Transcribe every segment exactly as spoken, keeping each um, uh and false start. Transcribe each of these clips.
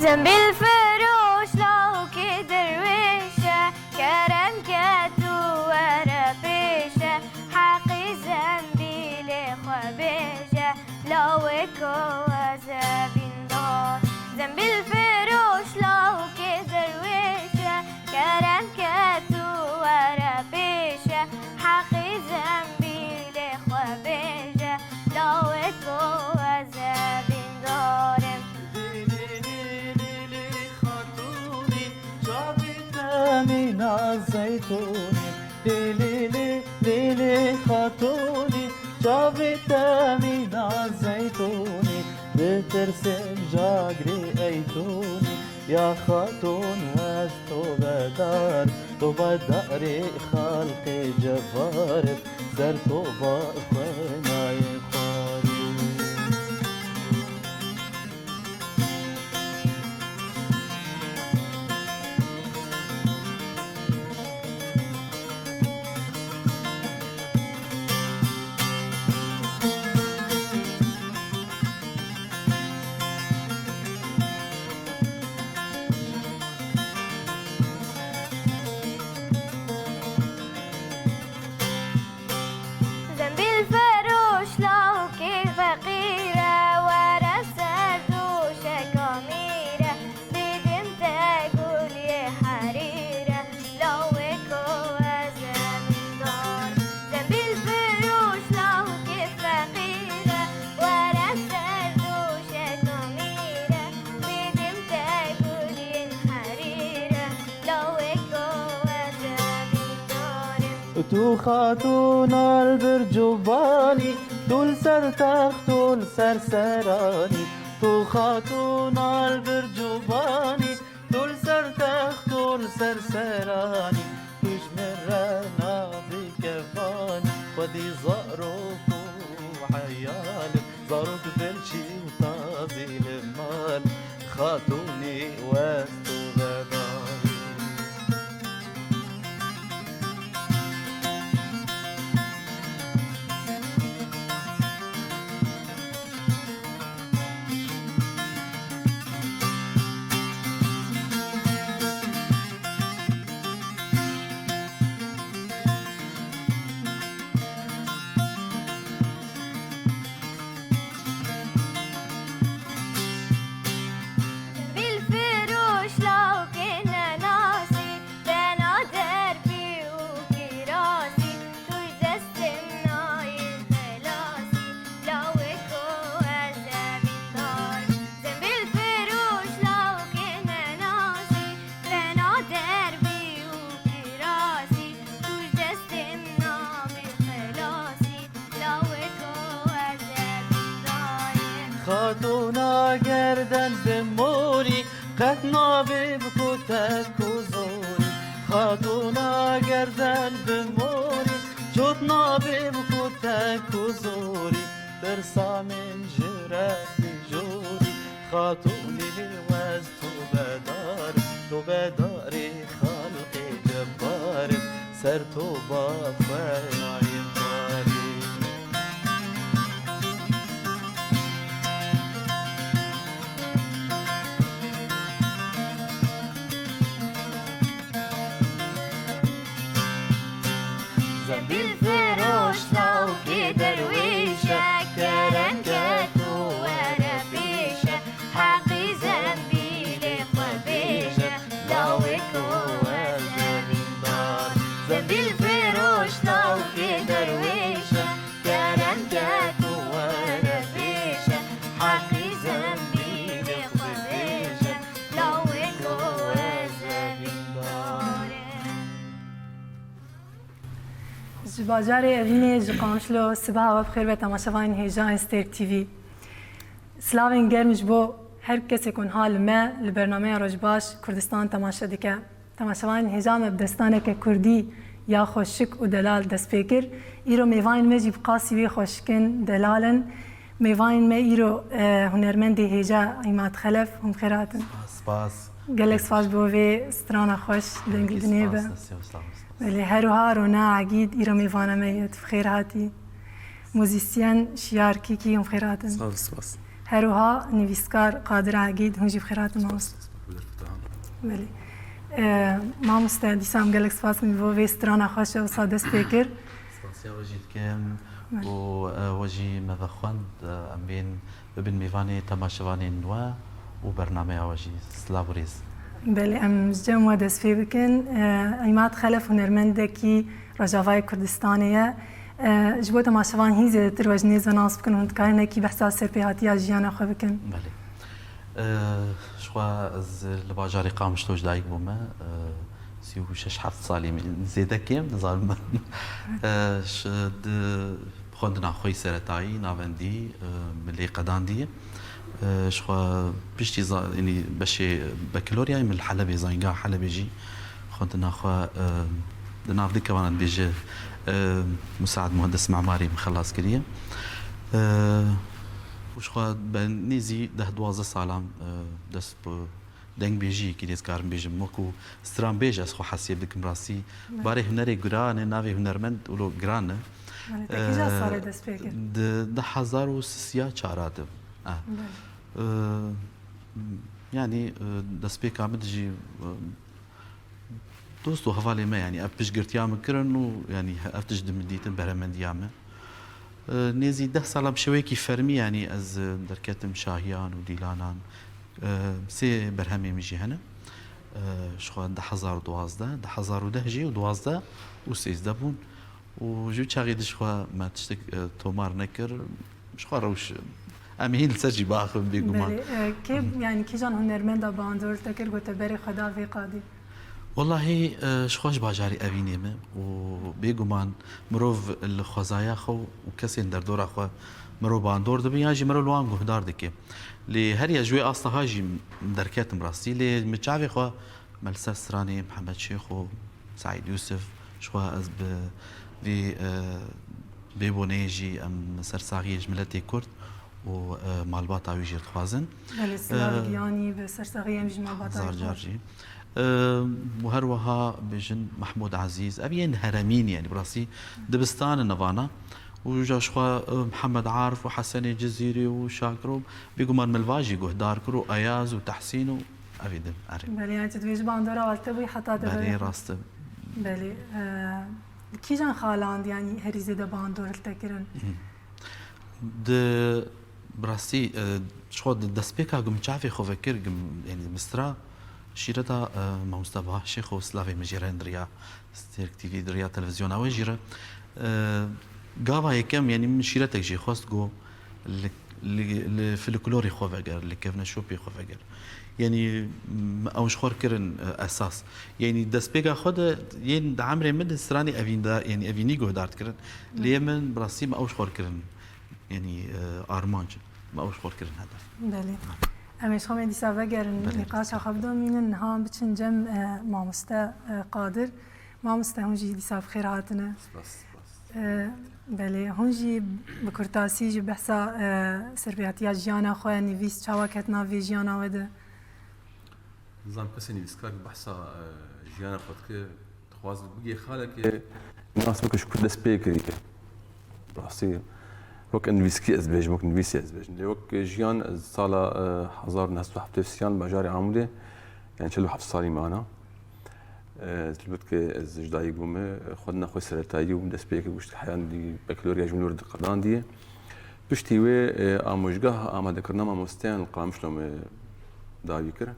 Zembîl firoş lawkê derwêş e, kerem ke tu were pêş e, heqî zembîlê xwe bêje, lawê ku ez e bîndar. Zembîl firoş lawkê derwêş e, kerem ke tu were pêş e, heqî zembîlê xwe bêje, lawê ku ez e bîndar im. Lê, lê, lê, lê, lê, xatûnî, çavê te mîna zeytûnî. Lê, lê, lê, lê, lê, xatûnî, çavê te mîna zeytûnî. Ditirsim ji agrê eytûnî. Ya xatûn, ez tobedar, tobedarê xelqê cevar im, ser toba xwe nayê xwarî. Zembîl firoş lawkê feqîr e, were ser dûşeka mîr e, bidîm te guliyê herîr e, lawê ku ez e bîndar. Zembîl firoş lawkê feqîr e, were ser dûşeka mîr e, bidîm te guliyên herîr e, lawê ku ez e bîndar im. Tu xatûna li bir ciwanî, tu li ser text û li ser seranî. Tu xatûna li bir ciwanî, tu li ser text û li ser seranî. Tu ji min re nabî kevanî, xwedî zarok û heyal in. Zarok birçî û tazî li mal, xatûnî west û vedarî. Zembîl firoş lawkê nenasî, bena derbî û kirasî, tu ji destê min nayî xelasî, lawê ku ez e bîndar. Zembîl firoş lawkê nenasî, bena derbî û kirasî, tu ji destê min nabî xelasî, lawê ku ez e bîndar im. Xatûna gerden bi morî, qet nabê bi kutek û zorî. Xatûna gerden bi morî, çot nabê bi kutek û zorî. Tirsa min ji re tê jorî, xatûnê wez tobedar, tobedarê xelqê cebbar, ser toba xwe nayê xwarî. Zembîl firoş lawkê derwêş e, kerem ke tu were pêş e, heqî zembîlê xwe bêje, lawê ku ez e bîndar. Zembîl firoş lawkê derwêş e, kerem ke tu were pêş e, heqî zembîlê xwe bêje, lawê ku ez e bîndar im. Ji bajarê Evînê, ji Qamişlo, sibeha we bi xêr be temaşevanên hêja yên Stêrk T V. Silavên germ ji bo her kesê ku niha li me li bernameya Rojbaş Kurdistan temaşe dike. Temaşevanên hêja, me bi destaneke kurdî ya xweşik û delal dest pê kir. Îro mêvanên me jî bi qasî wê xweşik in, delal in. Mêvanên me îro, e, hunermendê hêja Îmad Xelef, hûn bi xêr hatin. Spas, spas. Gelek spas bo vê strana xweş, dengê dinê be. Spas, spas, spas. Belê, her wiha Rona Egîd îro mêvana me ye, tu bi xêr hatî. Muzîsyen Şiyar Kîkî, hûn bi xêr hatin. Sağ ol, spas. Her wiha nivîskar Qadir Egîd, hûn jî bi xêr hatin mamoste. Belê. E, mamoste, dîsa em gelek spas min bo vê strana xweş e wisa dest pê kir. Spasiya we jî dikim Belê. û, e, we jî me vexwend, e, em bên bibin mêvanê temaşevanên we û bernameya we jî. Silav û rêz. Belê, em ji cem we dest pê bikin. E, Îmad Xelef hunermendekî Rojavayê Kurdistanê ye. E, ji bo temaşevan hîn zêdetir we ji nêz ve nas bikin, hûn dikarin hinekî behsa serpêhatiya jiyana xwe bikin? Belê. E, ji xwe ez li bajarê Qamişlo ji dayik bûme. E, sî û şeş heft salî min, zêde kêm, nizanim. E, ji di xwendina xwe yî seretayî, navendî, e, min lê qedandiye. E, ji xwe piştî za-, yanî beşê bekaloryayê min li Helebê, Zayîngeha Helebê jî xwendina xwe, e, di nav dikevan dibêje, e, Musaad Muhendes Memarî min xelas kiriye. E, û ji xwe be nêzî deh duwazdeh salan, e, dest bi dengbêjiyekî dê dikarim bêjim. Wekû stranbêj ez xwe hesêb dikim rastî. Belê. Barê hunerê giran e, navê hunermend wilo giran e. Belê, te kîja E, salê dest pê kir? Di du hezar û sisiya çara de. E. Belê. E, yanî, e, destpêka min jî, e, dost û hevalê me, yanî ev piştgirtiya min kirin û yanî ev tişt di min dîtin, berhemendiya min. E, nêzî deh sala bi şêweyekî fermî, yanî ez, e, derketim şahiyan û dîlanan. E, sê berhemê min jî hene. E, ji xwe du hezar û duwazdeh, du hezar û deh jî û duwazdeh û sêzdeh bûn. Û ji wî çaxê di ji xwe me tiştek, e, tomar nekir. Ji xwe rewş, em hîn li ser jî biaxivin bêguman. Belê, e, kê, yanî kîjan hunermenda bandor te kir, got te berê xwe da vê qadî? Wellahî, e, ji xwe ji bajarê Evînê me û bêguman mirov li xwezaya xwe û kesên derdora xwe mirov bandor dibe yan jî mirov li wan guhdar dike. Lê her ya ji wê asta ha jî derketim rastî, lê min çavê xwe me li ser stranê Mihemed Şêxo, Seîd Yûsif, ji xwe ez bi vî, e, bêboneyê jî em sersaxiyê ji miletê Kurd û, e, malbata wî jî dixwazin. Belê, silavê E, giyanî bi sersaxiyê em ji malbata wî dixwazin. Zar car jî. E, û her wiha bêjin Mehmûd Ezîz, ev yên heremîn, yanî bi rastî dibistan in evana. Û ja ji xwe, e, Mihemed Arif û Hesenê Cizîrî û Şakir û bêguman min li va jî guhdar kir û Eyaz û Tehsîn û evî din. Erê. Belê, yanî tu dibêjî bandora we li te bûyî heta te Belê, berê xwe. Rast e. Belê, e, kîjan xalan, yanî herî zêde bandor li te kirin? Di, bi rastî, e, ji xwe di destpêka gum çavê xwe vekir, gum, yanî mistra şîreta, e, Mamoste Baha Şêxo, silavê min jê re di riya Stêrk T V, di riya televizyona we jî re. E, gava yekem, yanî min şîretek jê xwest, got, li, li, li folklorê xwe veger, li kevneşopê xwe veger. Yanî, m-, ew ji xwe kirin, e, esas. Yanî destpêka xwe de yên di emrê min de stranê evînda-, yanî evînî guhdar dikirin. Lê min bi rastî me ew ji xwe kirin. Yanî, e, armanc me ew ji xwe kirin hedef. Belê. Em ê ji xwe me dîsa vegerin, Belê. nîqaşa xwe bidomînin, niha em biçin cem, e, mamoste, e, Qadir. Mamoste, hûn jî dîsa bi xêr hatine. Spas, spas. E, belê, hûn jî bi kurtasî jî behsa, e, serpêhatiya jiyana xwe, nivîs, çawa ket nav vê jiyana we de? Nizam kesê nivîskar behsa, e, jiyana xwe dike, dixwaz bigê xalekê nas bike ji ku dest pê kiriye. Rastî, wek nivîskî ez bêjim, wek nivîsê ez bêjim. Lê wek jiyan ez sala, e, hezar û neh sed û heftê û sê yan bajarê Amûdê, yani çil û heft salî mana. E, tilbût ke ez ji dayik bûme, xwendina xwe seretayî û dest pê kir, goşt heyan dî bekloriya ji min were qedandiye. Piştî wê, e, amojgah amadekirina mamosteyan li Qamişlo me dawî kir. E,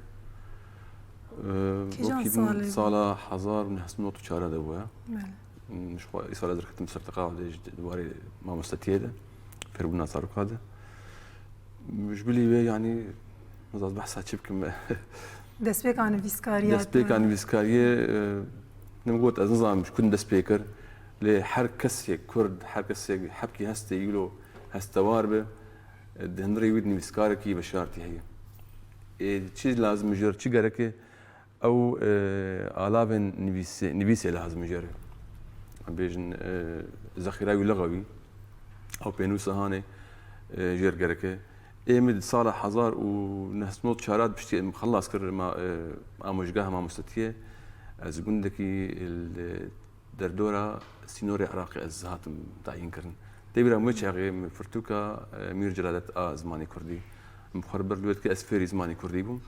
Kîjan wekî din salê bû? Sala hezar û neh sed û nod û çar de bûye. Belê. Hmm, ji xwe îsal ez derketim ser teqawa de ji warê mamostetiyê de, fêrbûna zaroka de. Ji bilî wê, yanî, ez behsa çi bikim? Destpêka nivîskariya Destpêka te. nivîskariyê, e, min got, ez nizanim ji ku dest pê kir. Lê her kesê Kurd, her kesê hebkî hestê îlo hestewar be, e, di hundirê wî de nivîskarekî veşartî heye. Ê, çi lazim ji, çi gerek e? Ew, e, alavên nivîsê, nivîsê lazim jê re. Em bêjin, e, zexîra wî lixewî, ew pênûsa hanê, e, jê re gerek e. Ê min di sala hezar û neh sed û nod çar de piştî em xelas kir ma, e, amojgeha mamostetiyê. Ez gundekî li derdora sînorê Iraqê ez hatim tayîn kirin. Tê bîra min wê çaxê min pirtûka, e, Mîr Celadet a zimanê kurdî Min xwe li ber li wê dikir ez fêrî zimanê kurdî bûm.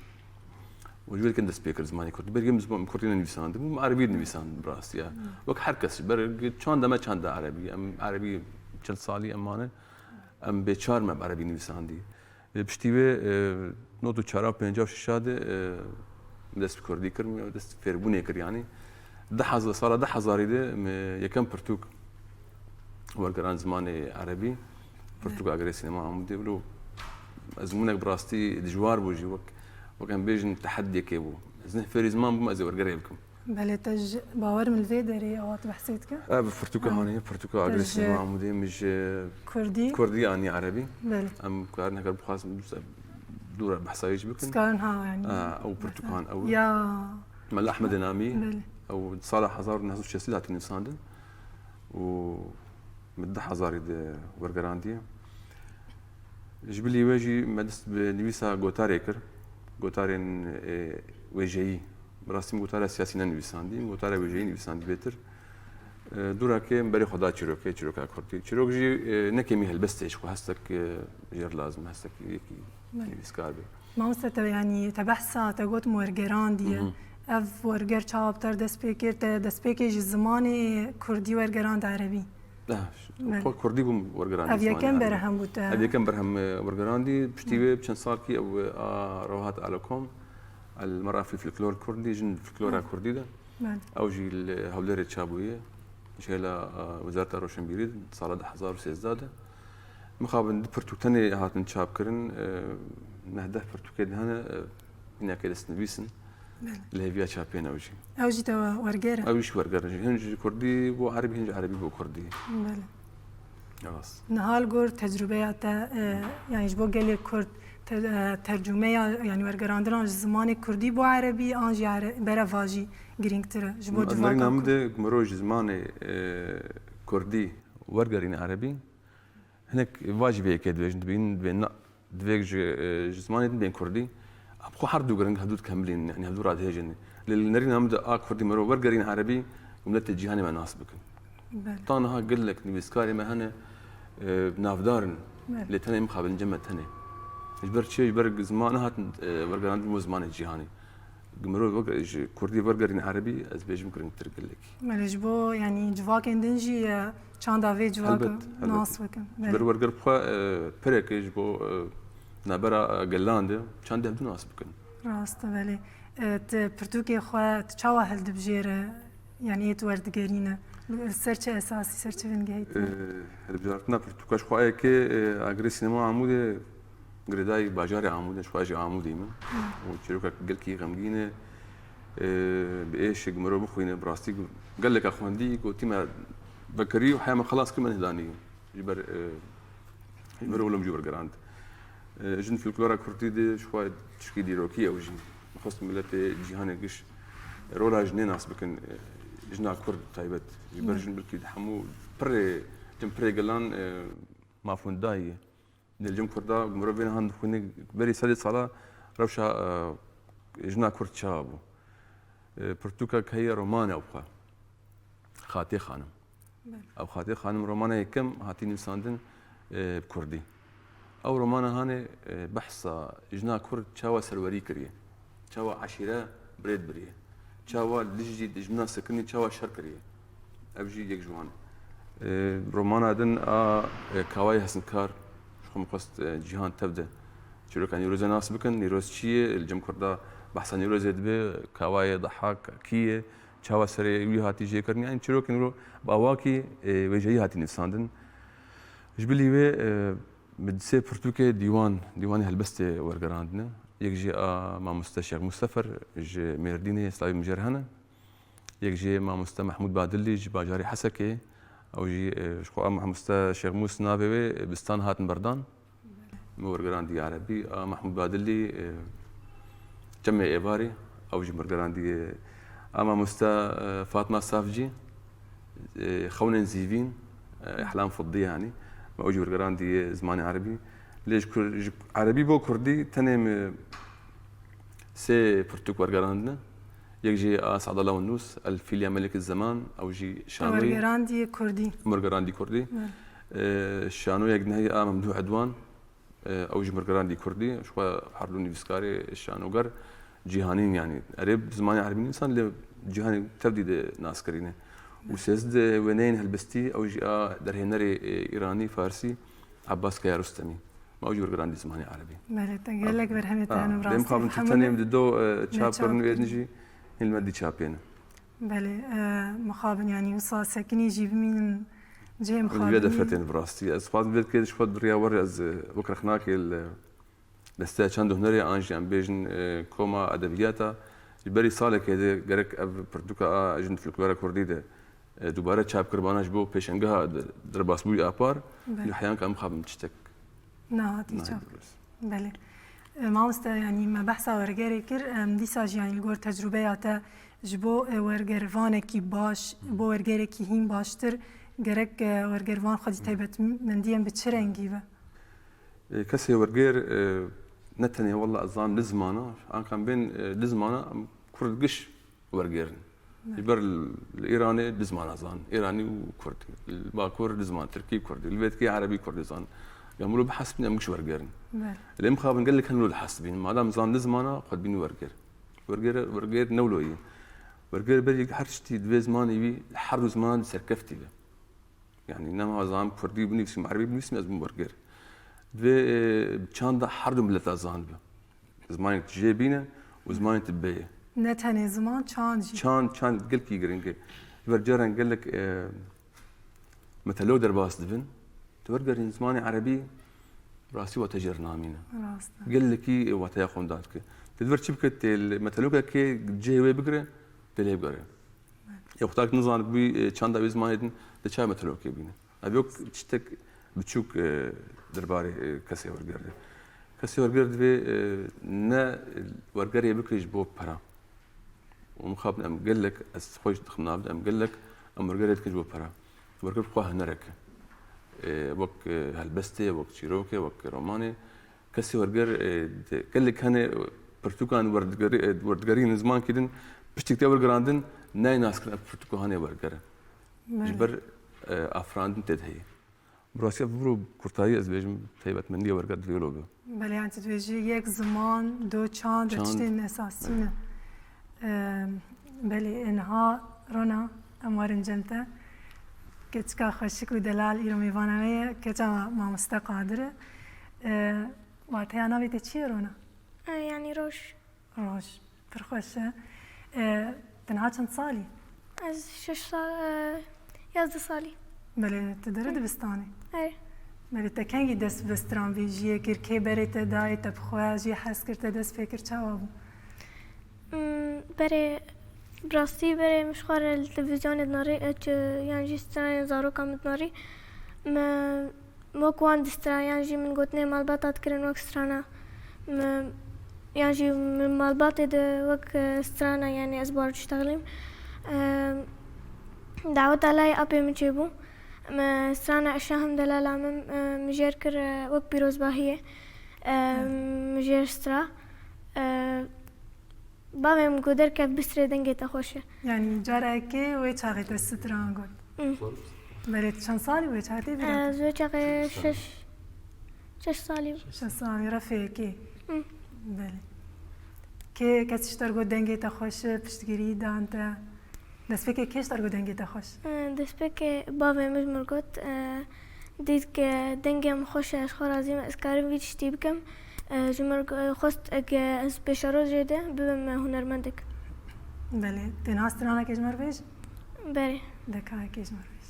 Û ji wê dikin dest pê kir zimanê kurdî. Berê min ziman kurdî nenivîsandibûm, erebî dinivîsand bi rastî ya. Wek her kes ji ber çanda me çanda erebî. Em erebî çil salî em mane. Em bê çar me bi erebî nivîsandî. Lê piştî wê, e, not û çar û pênc û şeş de, e, min dest bi kurdî kir, min dest fêrbûnê kir yanî. Di hezar, sala du hezarî de min yekem pirtûk wergerand zimanê erebî. Pirtûka Agirê Sînema Amûdê. Wilo ezmûnek bi rastî dijwar bû jî, wek, wek em bêjin teheddiyekê bû. Ez ne fêrî ziman bûm, ez ê wergerê bikim. Belê, te ji, bawer min li vê derê awa tu behsê dike? Ev pirtûka Em. hanê, pirtûka Te Agirê ji Sînema Amûdê, min ji Kurdî? Kurdî anî erebî. Belê. Em karin heger bixwazin dûra behsa wê jî bikin. Skarin ha, yanî. Ha, ew pirtûkan ew. Ya. Mela Ehmedê Namî. Belê. Ew sala hezar û neh sed û şêst hatî nivîsandin. Û min du hezarî de wergerandiye. Ji bilî wê jî me dest bi nivîsa gotarê kir. Gotarên, e, wêjeyî. Bi rastî min gotara siyasî nenivîsandî, min gotara wêjeyî nivîsandî bêtir. E, dûrakê min berê xwe da çîrokê, çîroka kurdî. Çîrok jî, e, ne kêmî helbestê ji xwe hestek, e, jêr lazim, hestek yekî Belê. nivîskar be. Mamoste, te, yanî, te behsa, te got min wergerandiye. Hı hı. Ev werger çawa bi te re dest pê kir, te destpêkê ji zimanê kurdî wergerand erebî? Eh, Belê. xwe kurdî bûm wergerandî Ev zimanê yekem erebî. berhem bû te? Ev yekem berhem, e, wergerandî. Piştî Hı. wê bi çend salkî ew, e, a Rehat Alekom, El Mera fil Folklor Kurdî, jin folklora Hı. kurdî de. Belê. Ew jî li Hewlêrê çap bûye. Ji hêla, e, Wezareta Roşenbîrî sala du hezar û sêzdeh de. Mixabin du pirtûk tenê hatin çapkirin, e, neh deh pirtûkê de hene, e, hinekê destnivîs in. Belê. Li hêviya çapê ne ew jî. Ew jî te werger e? Ew jî werger e. Hin ji kurdî bo erebî, hin ji erebî bo kurdî. Belê. Rast. Niha li gor tecrûbeya te, e, yanî ji bo gelê kurd, te-, e, tercûmeya, yanî wergerandina ji zimanê kurdî bo erebî, an jî ere-, berevajî girîngtir e ji bo civaka kurd? Nerîna min de ku mirov ji zimanê, e, kurdî wergerîne erebî, hinek va jî vê yekê dibêjin, dibînin, dibên na, divê ji, e, ji zimanê din bên kurdî. Em xwe her du giring, hevdu dikemilînin, yanî hevdu radihêjin. Lê li nerîna min de a kurdî mirov wergerîne erebî, ku miletê cîhanê me nas bikin. Belê. Ta niha gelek nivîskarê me hene, e, navdar in. Belê. Lê tenê mixabin cem me tenê. Ji ber çi? Ji ber ziman nehatin, e, wergerandin bo zimanê cîhanê. Mirov wek ji kurdî wergerîne erebî, ez bêjim giringtir gelekî. Belê, ji bo, yanî, civakên din jî, e, çanda vê civaka Helbet, helbet. nas bikin. Ji ber Belê. werger bi xwe, e, pirek e ji bo, e, navbera, e, gelan de çandê hevdu nas bikin. Rast e, belê. E, tu pirtûkê xwe tu çawa hildibijêre, yanî ê tu werdigerîne? Li ser çi esasî, ser çi bingehî tune? E, hilbijartina pirtûka ji xwe yekê, e, Agirê Sînema Amûdê girêdayî bajarê Amûdê, ji xwe jî Amûdî me. Hı. Û çîrokek gelkî xemgîn e. E, bi êşê ku mirov bixwîne, bi rastî ku geleka xwendî, gotî me vekirî û heya me xelas kir, me nihêdanî. Ji ber, e, ji ber wilo min jî wergerand. E, jin folklora kurdî de ji xwe tişkî dîrokî ew jî. Xwest miletê cîhanê giş rola jinê nas bikin. E, jina kurd taybet. Ji ber Hı. jin belkî di hemû pirê, cem pirê gelan, e, mafûnda ye. Lê li cem kurda, ku mirov vê nihan dixwîne, berî sedê sala rewşa, e, jina kurd çawa bû? E, pirtûkek heye, roman e ew xwe. Xatê Xanim. Belê. Ew Xatê Xanim romana yekem hatî nivîsandin, e, bi kurdî. Ew romana hanê, e, behsa jina kurd çawa serwerî kiriye. Çawa eşîre bi rê dibiriye. Çawa dijî dijmina sekinî çawa şer kiriye. Ev jî yek ji wan e. E, romana din a, e, Kawayê Hesinkar, ji xwe min xwest, e, Cîhan Tev de çîroka Nîwrozê nas bikin. Nîwroz çi ye? Li cem kurda behsa Nîwrozê dibe. Kawayê Dehak kî ye? Çawa serê wî hatî jêkirin? Yanî çîrokên wilo bi awakî, e, wêjeyî hatî nivîsandin. Ji bilî wê, e, bi sê pirtûkê dîwan, dîwanê helbestê wergerandine. Yek jî a mamoste Şêx Mûsefer ji Mêrdînê, slavê min jê re hene. Yek jî mamoste Mehmûd Badilî ji bajarê Hesekê. Ew jî, e, ji xwe a mamoste Şêx Mûs navê wê, e, Bistan hatin berdan. Min wergerandiye erebî, a Mehmûd Badilî, e, Çemê Êvarê, ew jî wergerandiye. A mamoste, e, Fatma Savcî, e, Xewnên Zîvîn, e, Îhlam Fiddî yanî. Me ew jî wergerandiye zimanê erebî. Lê ji kur-, ji erebî bo kurdî tenê min sê pirtûk wergerandine. Yek jî a Se'da Lawen Nûs, El Fîl ya Melekî Zeman, ew jî şanoyê. Wergerandî kurdî. Wergerandî kurdî. Evet. E, şanoyek din heye a Memdûh Edwan. E, ew ji wergeran dî kurdî, ji xwe her du nivîskarê, şanoger cîhanî ne, yanî erê bi zimanê erebî nivîsan, lê cîhanê tevdî de nas kirîne. Û sêzdeh wêneyên helbestî, ew jî a derhênerê, e, îranî, farsî, Abbas Kaya Rustemî. Ma ew jî wergeran dî zimanê erebî. Belê, te gelek berhemê te hene, bi rastî. Lê mixabin tu tenê em di do, e, çap kirin û êdin jî hîn li me dî çapê ne. Belê, e, mixabin, yanî wisa sekinî jî bimînin cihê mixabinî. Vê defetên bi rastî. Ez xwazim vê dikê ji xwe biriya were ez, e, wek rexnakê li Desteya Çand û Hunerê an jî em bêjin, e, Koma Edebiyata. Ji berî salekê de gerek ev pirtûka a Jin Folklora Kurdî de, e, dubare çap kiribana ji bo pêşengeha de-, derbasbûyî a par. Belê. Ji heyanka em xabin tiştek Nehatî çap. Belê. E, mamoste, yanî me behsa wergerê kir, em dîsa jî, yanî li gor tecrûbeya te ji bo, e, wergervanekî baş, bo wergerekî hîn baştir, gerek, e, wergervan xwedî taybetmendiyên bi çi rengî be? E, kesê werger, e, ne tenê wella ez zanim li zimana, ankan bên, e, li zimana em kurd giş werger in. Ji ber li Îranê du ziman e zan, Îranî û Kurdî. Li Bakur du ziman, Tirkî, Kurdî. Li vê dikê Erebî, Kurdî zan. Ya milo bihesibîn em giş werger in. Lê mixabin gelek hene wilo dihesibîn. Madam zan du zimana, xwe dibînî werger. Werger, werger ne wilo yî. Werger berî her tiştî divê zimanê wî li her du zimanan di serkeftî be. Yanî nema zan Kurdî binivîsim, Erebî binivîsim, ez bim werger. Divê, e, çanda her du mileta zan be. Zimanê tu jê bîne û zimanê tu bê ye. Ne tenê ziman, çand jî. Çand, çand gelkî giring e. Ji ber caran gelek, e, metelok derbas dibin. Tu wergerîn zimanê erebî, rastî wate jê re namîne. Rast e. Gelekî, e, wateya xwe winda dike. Tu diver çi bike, tê li metelokekê cihê wê bigire, tê lê bigere. Ya wextak nizanibûyî, e, çanda wê zimanê din, di çawa metelokê bîne. Ev yok tiştek biçûk, e, derbarê, e, kesê werger de. Kesê werger divê, e, ne wergerê bike ji bo pera. Û mixabin em gelek, ez xwe jî dixim nav de, em gelek, em wergerê dikin ji bo pera. Werger bi xwe hunerek e. E, wek, e, helbestê, wek çîrokê, wek romanê. Kesê werger, e, de, gelek hene pirtûkan werdigerî-, e, werdigerîn zimankî din, piştî te wergerandin, nayê naskirin ev pirtûka hane werger e. Belê. Ji ber, e, afirandin tê de heye. Bi rastî ev biro kurtayî ez dibêjim, taybetmendiya werger divê wilo be. Belê, yanî tu dibêjî yek ziman, do çand, çand, tiştên esasî ne. Eee, belê, niha Rona, em werin cem te. Keçika xweşik û delal îro mêvana me ye, keça mamoste Qadir e. Eee, wateya navê te çi ye, Rona? E, yanî roj. Roj. Pir xweş e. E, tu niha çend salî? Ez şeş sal, e, yazdeh salî. Belê, tu dere dibistanê? Erê. Belê, te kengî dest bi stranbêjiyê kir? Kê berê te dayê te bi xwe jê hez kir, te dest pê kir, çawa bû? Hmm, berê, bi rastî berê min ji xwe re li televîzyonê dinarî, e, çi, yan jî stranên zarokan min dinarî. Me Wek wan di stran, yan jî min gotinê malbata dikirin wek strana. Min, yan jî min malbatê de wek, e, strana, yanî ez bar diştexilîm. E, daweta layê apê min çêbû. Min strana Eşahim delala min, e, min jêr kir, e, wek pîrozbahiyê. E, min jêr stra. E, Bavê min got, "Derkev bistrê, dengê te xweş e." Yanî carekê wê çaxê te stran got. Mm. Belê, tu çend salî wê çaxê tê bîra? Ez wê çaxê şeş, şeş salî bûm. Şeş salî, refê yekê. Mm. Belê. Kê kes ji te re got, "Dengê te xweş e", piştgirî dan te? Destpêkê kê ji te re got, "Dengê te xweş"? E, destpêkê bavê min ji min re got, e, Dît ke dengê min xweş e, ez xwe razî me, ez karim vî tiştî bikim. E, ji min re xwest eke ez pêşerojê de bibim hunermendek. Belê. Tê niha stranekê ji me re bêj? Berê. De ka yekê ji me re bêj.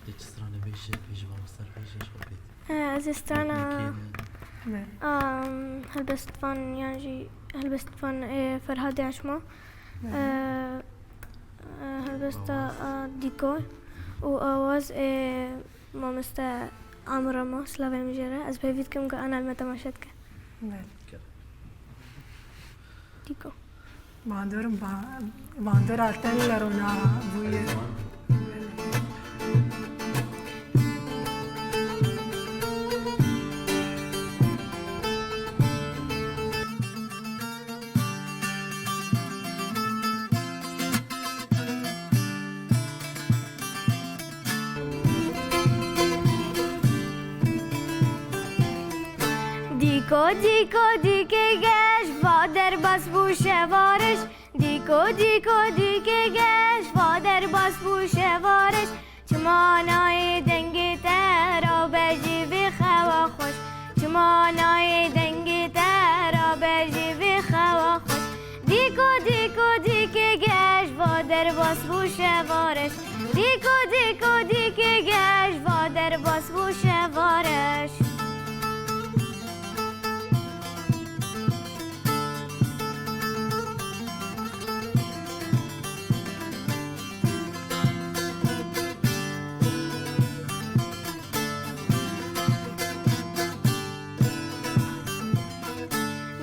Tê çi strane bêje, bêje mamoste, bêje ji xwe pê. E, ez ê strana, Teknîkê ne. Belê. Am, helbestvan yan jî helbestvan, e, Ferhadê Eşmo. Belê. E, e, helbesta, Awaz. A, Dîko û awaz, e, mamoste Amir Remo, slavê min jê re. Ez pêvî dikim ku ana li me temaşe dike. Belê. Dîko. Bandor im, ba-, bandora te li Rona bûye. Dîko, dîko, dîkê geş, va derbas bû şevariş. Dîko, dîko, dîkê geş, va derbas bû şevariş. Çima nayê dengê te rabe ji vê xewa xweş? Çima nayê dengê te rabe ji vê xewa xweş? Dîko, dîko, dîkê geş, va derbas bû şevariş. Dîko, dîko, dîkê geş, va derbas bû şevariş.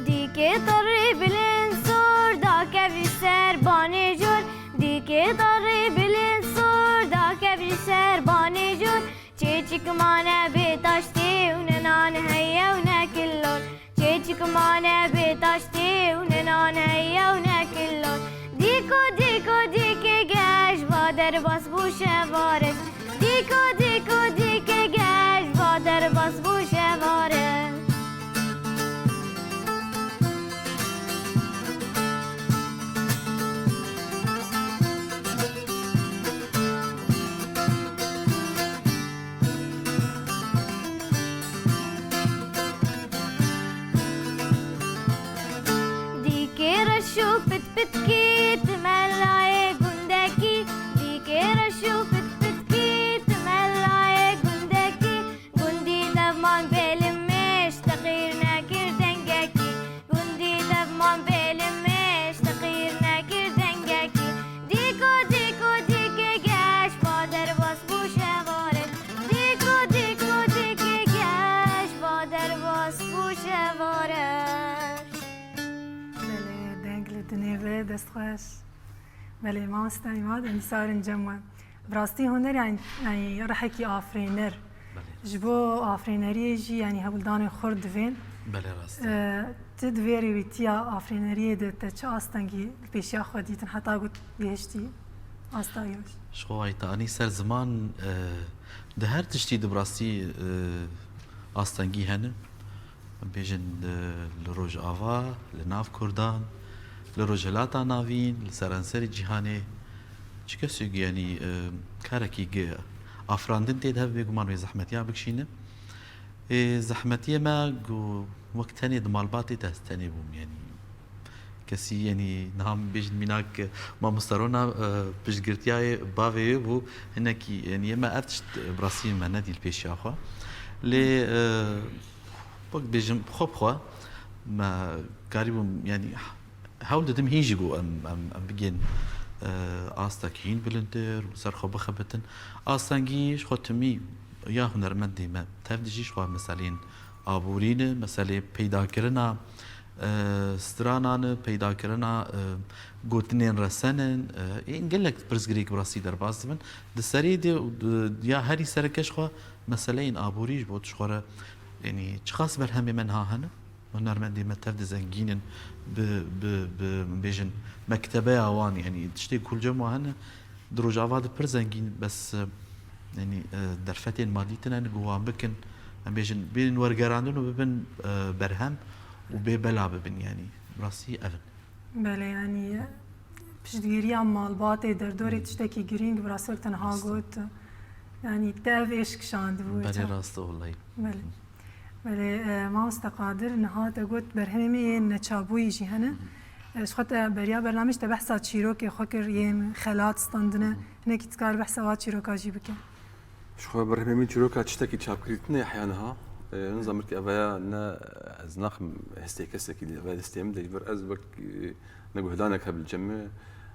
Dîkê terrê bilind sor, da kev ji ser banê jor. Dîkê terrê bilind sor, da kev ji ser banê jor. Çêçik mane bê taştê û ne nan heye û ne kilon. Çêçik mane bê taştê û ne nan heye û ne kilon. Dîko, dîko, dîkê geş, va derbas bû şevariş. Dîko, dîko, dîkê geş, va derbas bû şevariş. Dîkê reş û pitpitkî, tu melayê gundekî. Dîkê reş û pitpitkî, tu melayê gundekî. Gundî dev man bê limêj, teqîr nekir dengekî. Gundî dev man bê limêj, teqîr nekir dengekî. Dîko, dîko, dîkê geş, va derbas bû şevare. Dîko, dîko, dîkê geş, va derbas bû şevare. Belê, deng li dinê be, dest xweş. Belê, mamoste Îmad, em dîsa werin cem we. Bi rastî huner, yanî, yanî rihekî afirîner. Belê. Ji bo afirîneriyê jî, yanî hewldanên xurt divên. Belê, rast e. E, tu di vê rêwîtiya afirîneriyê de te çi astengî li pêşiya xwe dîtin heta ku gihiştî asta yewş? Ji xwe wayî te anî ser ziman, e, di her tiştî de bi rastî, e, astengî hene. Em bêjin, e, li Rojava, li nav Kurdan, li Rojhilata Navîn, li seranserê cîhanê çi kesê ku, yanî, e, karekî gi-, afirandin tê de hebe, bêguman wê zehmetiya bikişîne. Ê, zehmetiyê me ku wek tenê di malbatê de ez tenê bûm, yanî kesî, yanî niha em bêjin mînak mamoste Rona, e, piştgirtiya bavê wê bû, hinekî, yanî me ev tişt bi rastî me nedî li pêşiya xwe. Lê, e, wek bêjim, xwe bi xwe me karîbûm, yanî hewl didim hîn jî ku em, em, em bigên, e, astek hîn bilindtir û ser xwe bixebitin. Astengî ji xwe timî ya hunermendê me tev dijî, ji xwe meseleyên aborî ne, meseleyê peydakirina, e, stranan e, peydakirina, e, gotinên resen in, e, ên gelek pirsgirêk bi rastî derbas dibin. Di serê de û di, ya herî sereke ji xwe meseleyên aborî ji bo tu ji xwe re, yanî çiqas berhemê me niha hene, hunermendê me tev de zengîn in, bi, bi, bi, bêjin, mektebeya wan, yanî tiştê ku li cem wan hene, di Rojava de pir zengîn, bes, e, yanî, e, derfetên madî tine ne ku wan bikin, em bêjin, bên wergerandin û bibin, e, berhem û bê bela bibin, yanî rastî ev in. Belê, yanî piştgiriya malbatê, derdorê, hmm, tiştekî girîng, bi rastî wek te niha got. Yanî te ev êş kişandibû. Belê, rast e wellahî. Belê. Belê, e, mamoste Qadir, niha te got berhemê me yên neçapbûyî jî hene. Hı hı. E, ji xwe te beriya bernamê jî te behsa çîrokê xwe kir, yên xelat standine. Hı hı. Hinekî tu kar behsa wa çîroka jî bike. Ji xwe berhemê min çîroka tiştekî çapkirî tune ye heya niha. E, nizanim ki ev ya ne, ez naxim hestê kesekî, ev ya hestê min de, ji ber ez wek, e, ne guhdanek hebe li cem me,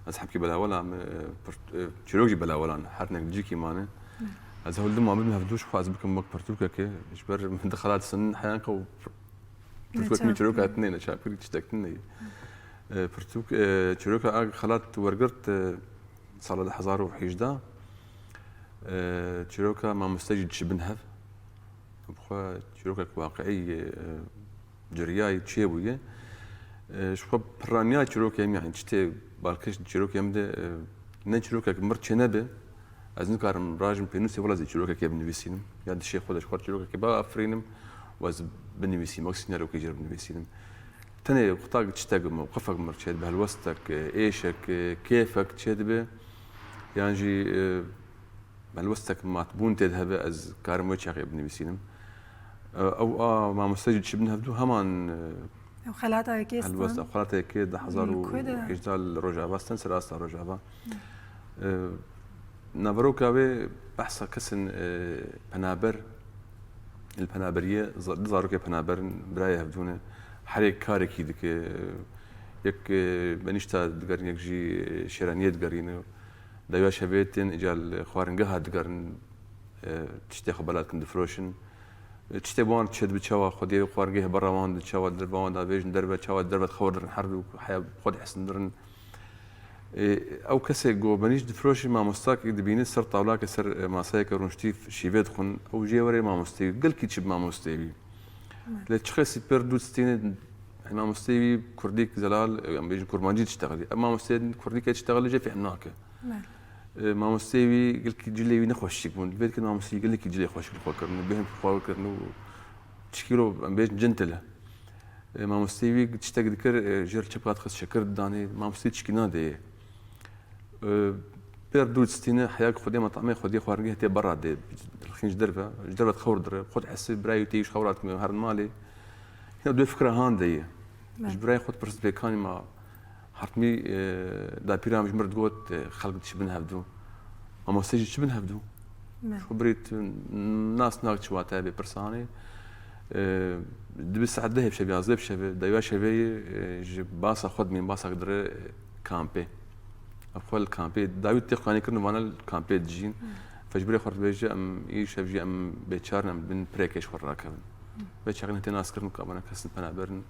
ez hebkî belawela me, e, pirt-, e, çîrok jî belawela ne, her hinek li cîkî mane. Ne. Ez hewl didim wan bibim hevdu ji xwe ez bikim wek pirtûkekê, ji ber min di xelat sinin heyanka û pir-, pirtûkek min çîroka tune ye, ne çapkirî tiştek tune ye. E, pirtûk, e, çîroka a xelat wergirt, e, sala du hezar û hejdeh, e, çîroka mamoste jî dişibin hev. Bi xwe çîrokek waqiî ye, e, ciriyayî çêbûye. E, ji xwe piraniya çîrokê em, yanî çi tê balkêş di çîrokê em de, e, ne çîrokek mir çênebe, ez nikarim rajim pênûsê wela zî çîrokekê binivîsînim. Ya dişê xwe de ji xwe çîrokekê biafirînim Ez binivîsînim, wek sînerokê jê re binivîsînim. Tenê qutak çitek, mewqifek mir çêdibe, helwestek, êşek, kêfek çêdibe, yan jî, e, helwestek matbûn tê de hebe, ez karim wê çaxê binivîsînim. E, ew a mamoste jî çi bin hevdû heman, e, Ew xelata yekê helwest, stan. Ew xelata yekê di Li ku de? hezar û hejdeh li Rojava stan, ser asta Rojava. E, naveroka wê behsa kesên, e, penaber, li penaberiyê, za-, du zarokê penaber in, birayê hevdû ne. Herêk karekî dike, yek, e, benîşta digerin, yek jî, e, şêraniyê digerîne. Dewiya şevê tên îca li xwaringeha digerin, e, tiştê xwe belat kin, difiroşin. E, tiştê wan çêdibe, çawa xwediyê xwaringehê berra wan de, çawa derva wan de avêjin derve, çawa derve xewr dirin, her du heya xwe dihesindirin. Ê, ew kesê ku benîşt difiroşî, mamostak î dibîne ser tawlake, ser, e, masayeke rûniştî şîvê dixwin, ew jê were mamosteyî, gelkî çi bi mamosteyî bî. Evet. Lê çi xesî pêr dû distîne, e, mamosteyî wî kurdîk zelal, e, em bêjin kurmancî diştexilî. Ev mamosteyê kurdîke diştexilî jê fêhm nake. Evet. E, mamosteyê wî gelkî cilê wî nexweşik bûn. Vê dikin mamosteyî gelekî cilê xweşik bi xwe kirin, bêhn bi xwe kirin û çi kîlo, em bêjin, cintil e. E, mamosteyê wî tiştek dikir, e, jêr çepka dixist, şekir didanê, mamosteyê tişkî nadeyê. E, pêr dû distîne, heya ku xwedê metamê, xwedê xwaringehê tê berra dê, xîn ji derve, ji derve dixewr dire, xwe dihesib, birayê wî tê ji xewra dikime, herin malê. Hîna dê fikra han de ye. Me. Ji birayê xwe dipirs, pêkanî ma hartmî, e, dapîra min ji mir digot, e, xelk dişibin hevdû. Mamosteyê jî çi bin hevdû? Me. Xwe birî tu nas nak çi wate bê pirsanê. E, dibi saet dehê bi şevê, yazdeh bi şevê, dewiya şevê yê, e, ji basa xwe dimîn, basa dire, e, kampê. Ev xwe li kampê, dawî tê xwenikirin, vana li kampê dijîn. Hmm. Fe ji birê xwe dibêje, em î şev jî em bêçar in, em bin pirêkê ji xwe rakevin. Hmm. Vê çaxê ne tê naskirin ku evana kes in penaber in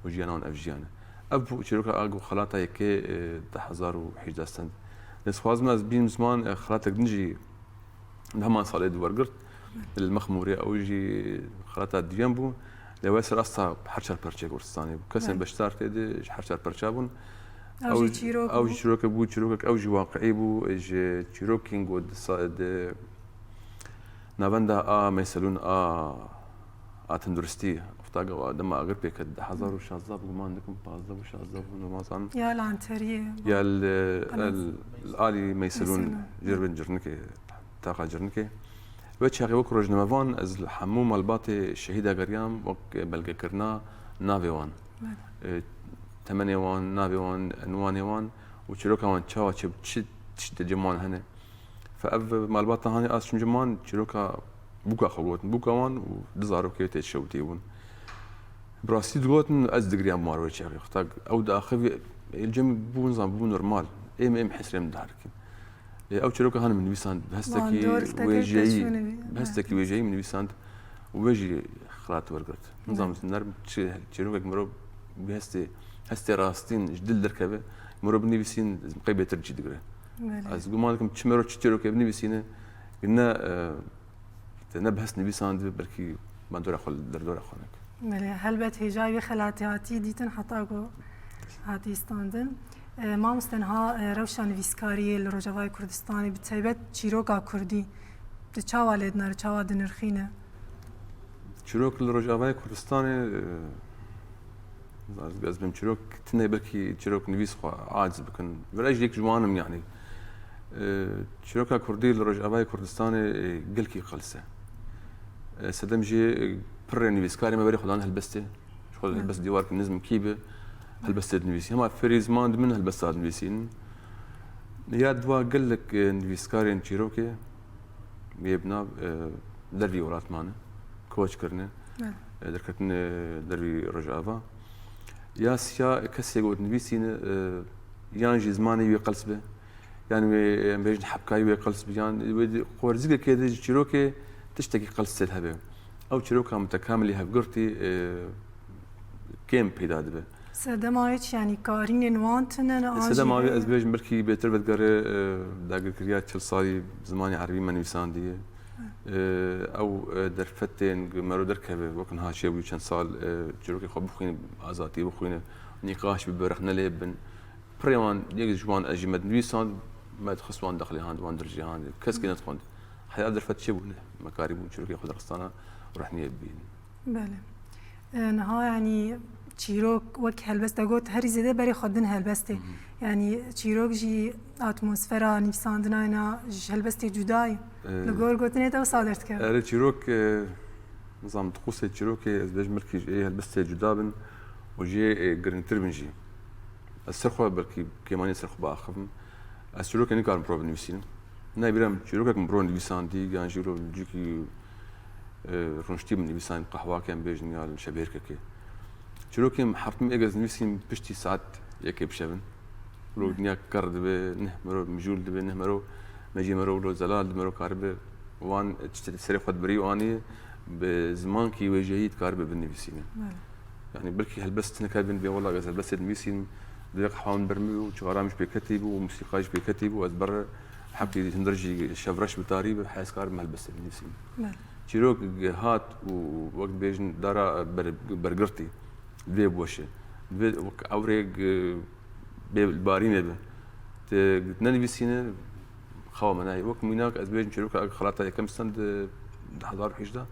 û jiyana wan ev jiyan e. Ev bû çîroka a ku xelata yekê, e, di hezar û hejdeh stend. Lê dixwazim ez bînim ziman, e, xelatek din jî di heman salê di wergirt. Li Mexmûrê ew jî xelata diyan bû. Lê wê ser asta her çar perçeyê Kurdistanê bû. Kesên Belê. beşdar tê de ji her çar perça bûn. Ew Ew jî çîrok ew bû. jî çîrokek bû, çîrokek ew jî waqiî bû. Ji çîrokên ku di sa-, di navenda a Meyselûn a, a tenduristî, ufta gava dema agir pê ket, di hezar û şazdeh bû, guman dikim, pazdeh bû, şazdeh bû, nû zanim. Ya li Anteriyê. Ya li, Qenas. li, li alî Meyselûn, Meyselûn. Jêr bin Cirnikê, taxa Cirnikê. Wê çaxê wek rojnamevan ez li hemû malbatê şehîda geriyam wek belgekirina navê wan. Evet. E, temenê wan, navê wan, enwanê wan û çîroka wan çawa çêbû, çi tişt di cem wan hene. Fe ev malbata hanê ez çûm cem wan, çîroka bûka xwe gotin, bûka wan û du zarokê tê şewitî bûn. Bi rastî digotin, ez digiriyam mar wê çaxê. Xwe tak ew diaxivî, ê cem bû, nizam bû normal. Êm, êm hesrê min diherikî. Ê, ew çîroka han min nivîsand, bi hestekî Bandor, teke wêjeyî, teşwînê, bi hestekî evet. wêjeyî min nivîsand û wê jî xelat wergirt. Nizam Evet. nerm çi, çîrokek mirov bi hestê, hestê rastîn ji dil derkeve, mirov binivîsîn, qey bêtir cî digire. Belê. Ez guman dikim çi mirov çi çîrokê binivîsîne, ne, e, te ne bi hest nivîsandibe, belkî bandora xwe li derdora xwe neke. Belê, helbet hêjayî wê xelatê hatî dîtin heta ku hatî standin. E, mamoste, niha, e, rewşa nivîskariyê li Rojavayê Kurdistanê, bi taybet çîroka kurdî, di çawa lê dinere, çawa dinirxîne? Çîrok li Rojavayê Kurdistanê, e, ez bim çîrok, tinê belkî çîrok nivîs xwe aciz bikin. Vira jî yek ji wan im, yanî. E, çîroka kurdî li Rojavayê Kurdistanê, e, gelkî qels e. E, sedem jî, e, pirrê nivîskarê me berê xwe dan helbestê. Ji xwe Evet. helbest dîwar kim nizm kî bi, helbestê dinivîsî. Hema fêrî ziman dibin, helbesta dinivîsîn. Ya diwa gelek, e, nivîskarên çîrokê yê bi nav, e, dervî welat mane, koç kirine, Evet. e, derketine dervî Rojava. Ya siya kesê got nivîsîne, e, yan jî zimanê wê qels be, yan wê, em bêjin, hebkayî wê qels bi, yan wê di xwerzîgekê de ji çîrokê tiştekî qels tê hebe. Ew çîroka mutekamilî hevgirtî, e, kêm peyda dibe. Sedema wê çi, yanî karînên wan tune ne, an jî Sedema wê, ez bêjim, belkî bêtir vedigere, e, dagirkeriya çil salî zimanê erebî me nivîsandiye. E, ew, e, derfetên mero derkeve, wek niha çêbû çend sal, e, çîrokê xwe bixwîne, azadî bixwîne, nîqaş bibe, rexne lê bibin. Pirê wan, yek ji wan ez jî me dinivîsand, me dixist wan dexlê han, wan dircê han, keskê nedixwend. Heya derfet çêbûne, me karîbûn çîrokê xwe dirxistana û rehniyê bibînin. Belê. E, niha, yanî, çîrok wek helbest, te got, herî zêde berê xwe din helbestê. Hı hı. Yanî çîrok jî atmosfera nivîsandina yena ji helbestê cuda ye. E, Li gor gotinê te wisa derdikeve. Erê çîrok, e, nizam, di qûsê çîrokê ez bêjim belkî ji ê helbestê cuda bin û jê, e, girîngtir bin jî. Ez ser xwe belkî kêmanî ser xwe biaxivim. Ez çîrokê nikarim bi ro binivîsînim. Nayê bîra min çîrokek min bi ro nivîsandî, yan jî ro li cîkî, e, rûniştî min nivîsandî, qehwake em bêjin ya li şevbêrkekê. Çîrokê min heft ê ez nivîsînim piştî saet yekê bi şevin. Ro dinya ker dibe, neh mero mijûl dibe, neh mero mejî mero lo zelal dibe, mero karibe wan tiştê serê xwe dibirî û anî bi zimankî wêjeyî dikaribe binivîsîne. Belê. Yanî belkî helbest hinek hebin bê wela ez helbestê dinivîsînim, divê qehwa min ber min bû, çixara min jî pêketî bû, mûsîqa jî pêketî bû, ez ber heqî hundir jî şevreş bi tarî bi, hez karim helbestê dinivîsînim. Belê. Çîrok hat û wek dibêjin dara ber-, bergirtî, divê biweşe. Divê wek ewrê g-, bê barînê be. Tu nenivîsîne, xewa me nayê. Wek mînak ez bêjim çîroka xelata yekem stend di du hezar û hejdeh.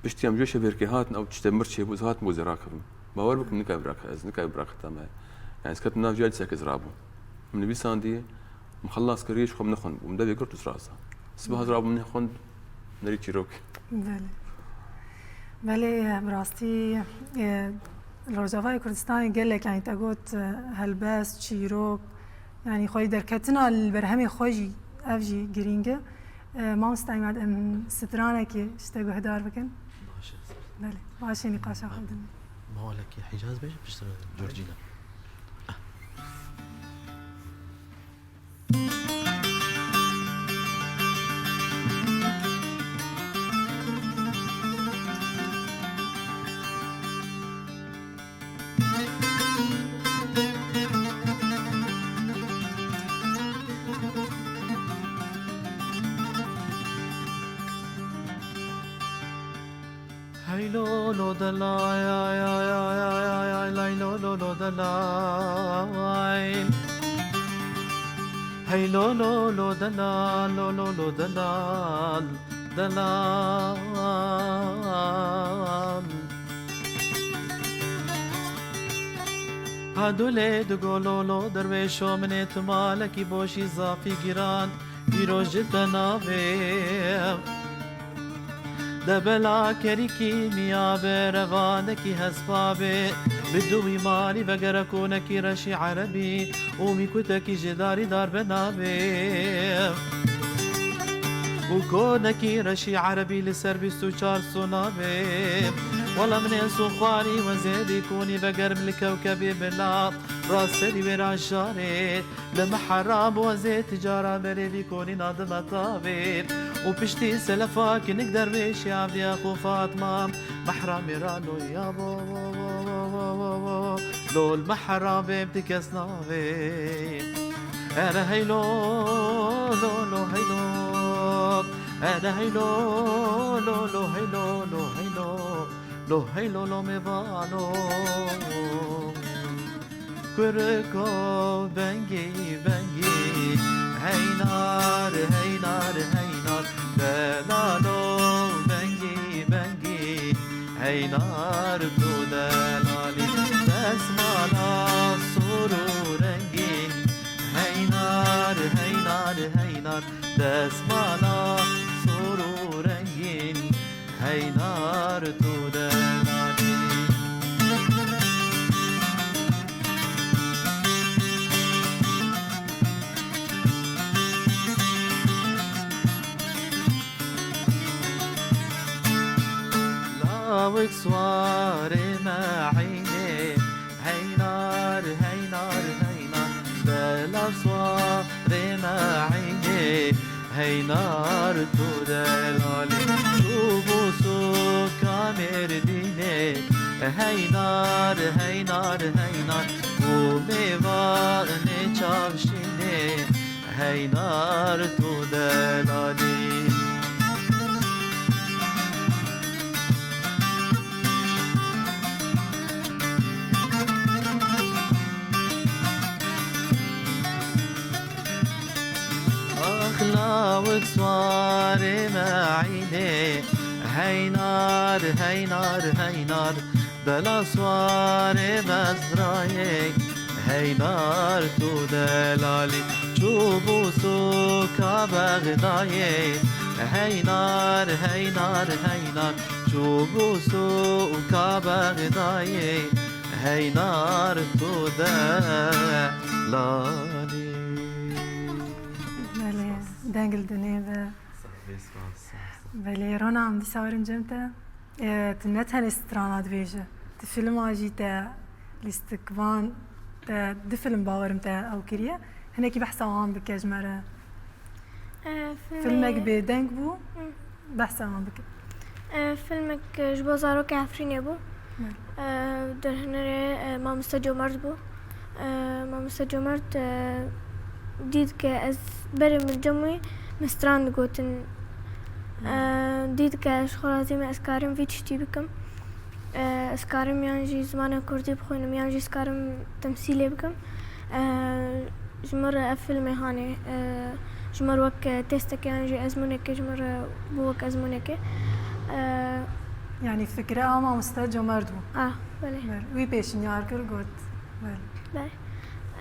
Piştî em ji şevbêrkê hatin, ew tiştê mir çêbû, ez hatim ku ez ê rakevim. Bawer bikim, nikayê birakim, ez nikayê birakim me. Yani ez ketim nav cihê dîsa ez rabûm. Min nivîsandî, min xelas kiriye, ji xwe min nexwend. Min devê girt û rasa. Sibe ez rabûm nexwend, nerî çîrok. Belê. Belê, bi rastî, e, li Rojavayê Kurdistanê gelek, yani te got, e, helbest, çîrok, yani xwedî derketina li berhemê xwe jî, ev jî girîng e. E, mamoste Emad, em stranekê ji te guhdar bikin. Baş e. Belê, başê nîqaşa xwe bidin. Mawalekî Hicaz bêje piştre Georgina. Hey lo lo de lay, ay, ay, ay, ay, ay, ay, lay lo lo lo de lay. Hey lo lo lo de la, lo lo lo de la, de la. Ha dulê digo lo lo derwêşo, minê tu malekî boşî zafî giran, îro ji te navê. De bela kerî kîmya be, revanekî hespa be, bi dû wî malî vegere konekî reşî erebî û mîkutekî ji darî dar be navê. Û konekî reşî erebî li ser bîst û çar sona be. Wela min ên sû xwarî wezê vî konî vegerim li kewkebê bila, raserî wê ra jarê. Li mehera bo ez ê ti cara berê vî konî nadime tavê. Û piştî selefa kinik derwêşê avdiya xwe Fatma mehra mêra lo ya bo, bo, bo, bo, bo, bo, bo. Lo li mehera bê bi kes navê. Ere hey lo, lo, lo, hey lo. Ere hey lo, lo, lo, hey lo, lo, hey lo. Lo hey lo, lo mêvano. Kurko bengî bengî, heynar, heynar, heynar, delalo bengî bengî, heynar tu delalî, desmala sor û rengîn, heynar, heynar, heynar, desmala sor û rengîn. Heynar tu delalî. Lawik swarê me eynê, heynar, heynar, heynar, dela swarê me eynê. Heynar tu delalî, tu bo sûka Mêrdînê. Heynar, heynar, heynar, tu mêvanê çavşînê. Heynar tu delalî. Ax lawik swarê me eynê, Heynar, heynar, heynar, dela swarê mezrayê. Heynar tu delalî, çûbû sûka Bexdayê. Heynar, heynar, heynar, çûbû sûka Bexdayê. Heynar tu delalî. Belê, deng li dinê be. Belê, Rona, em dîsa werin cem te. E, tu ne tenê strana dibêje. Tu filma jî te lîstikvan te du film bawerim te ew kiriye. Hinekî behsa wan bike ji me re. E, filmê- Filmek bêdeng bû. Hı. Behsa wan bike. E, filmek, e, ji bo zarokê Efrînê bû. Belê. E, derhênerê, e, Mamoste Comerd bû. E, Mamoste Comerd, e, dît ke ez berê min cem wî min stran digotin. E, dît ke ji xwe razî me, ez karim vî tiştî bikim. E, ez karim yan jî zimanê kurdî bixwînim, yan jî ez karim temsîlê bikim. E, ji min re ev filmê hanê, e, ji min re wek, e, testeke yan jî ezmûneke ji min re bû wek ezmûneke. E, Yanî fikre a mamoste Comerd bû. Ah, belê. Belê. Wî pêşinyar kir, got. Belê. Belê.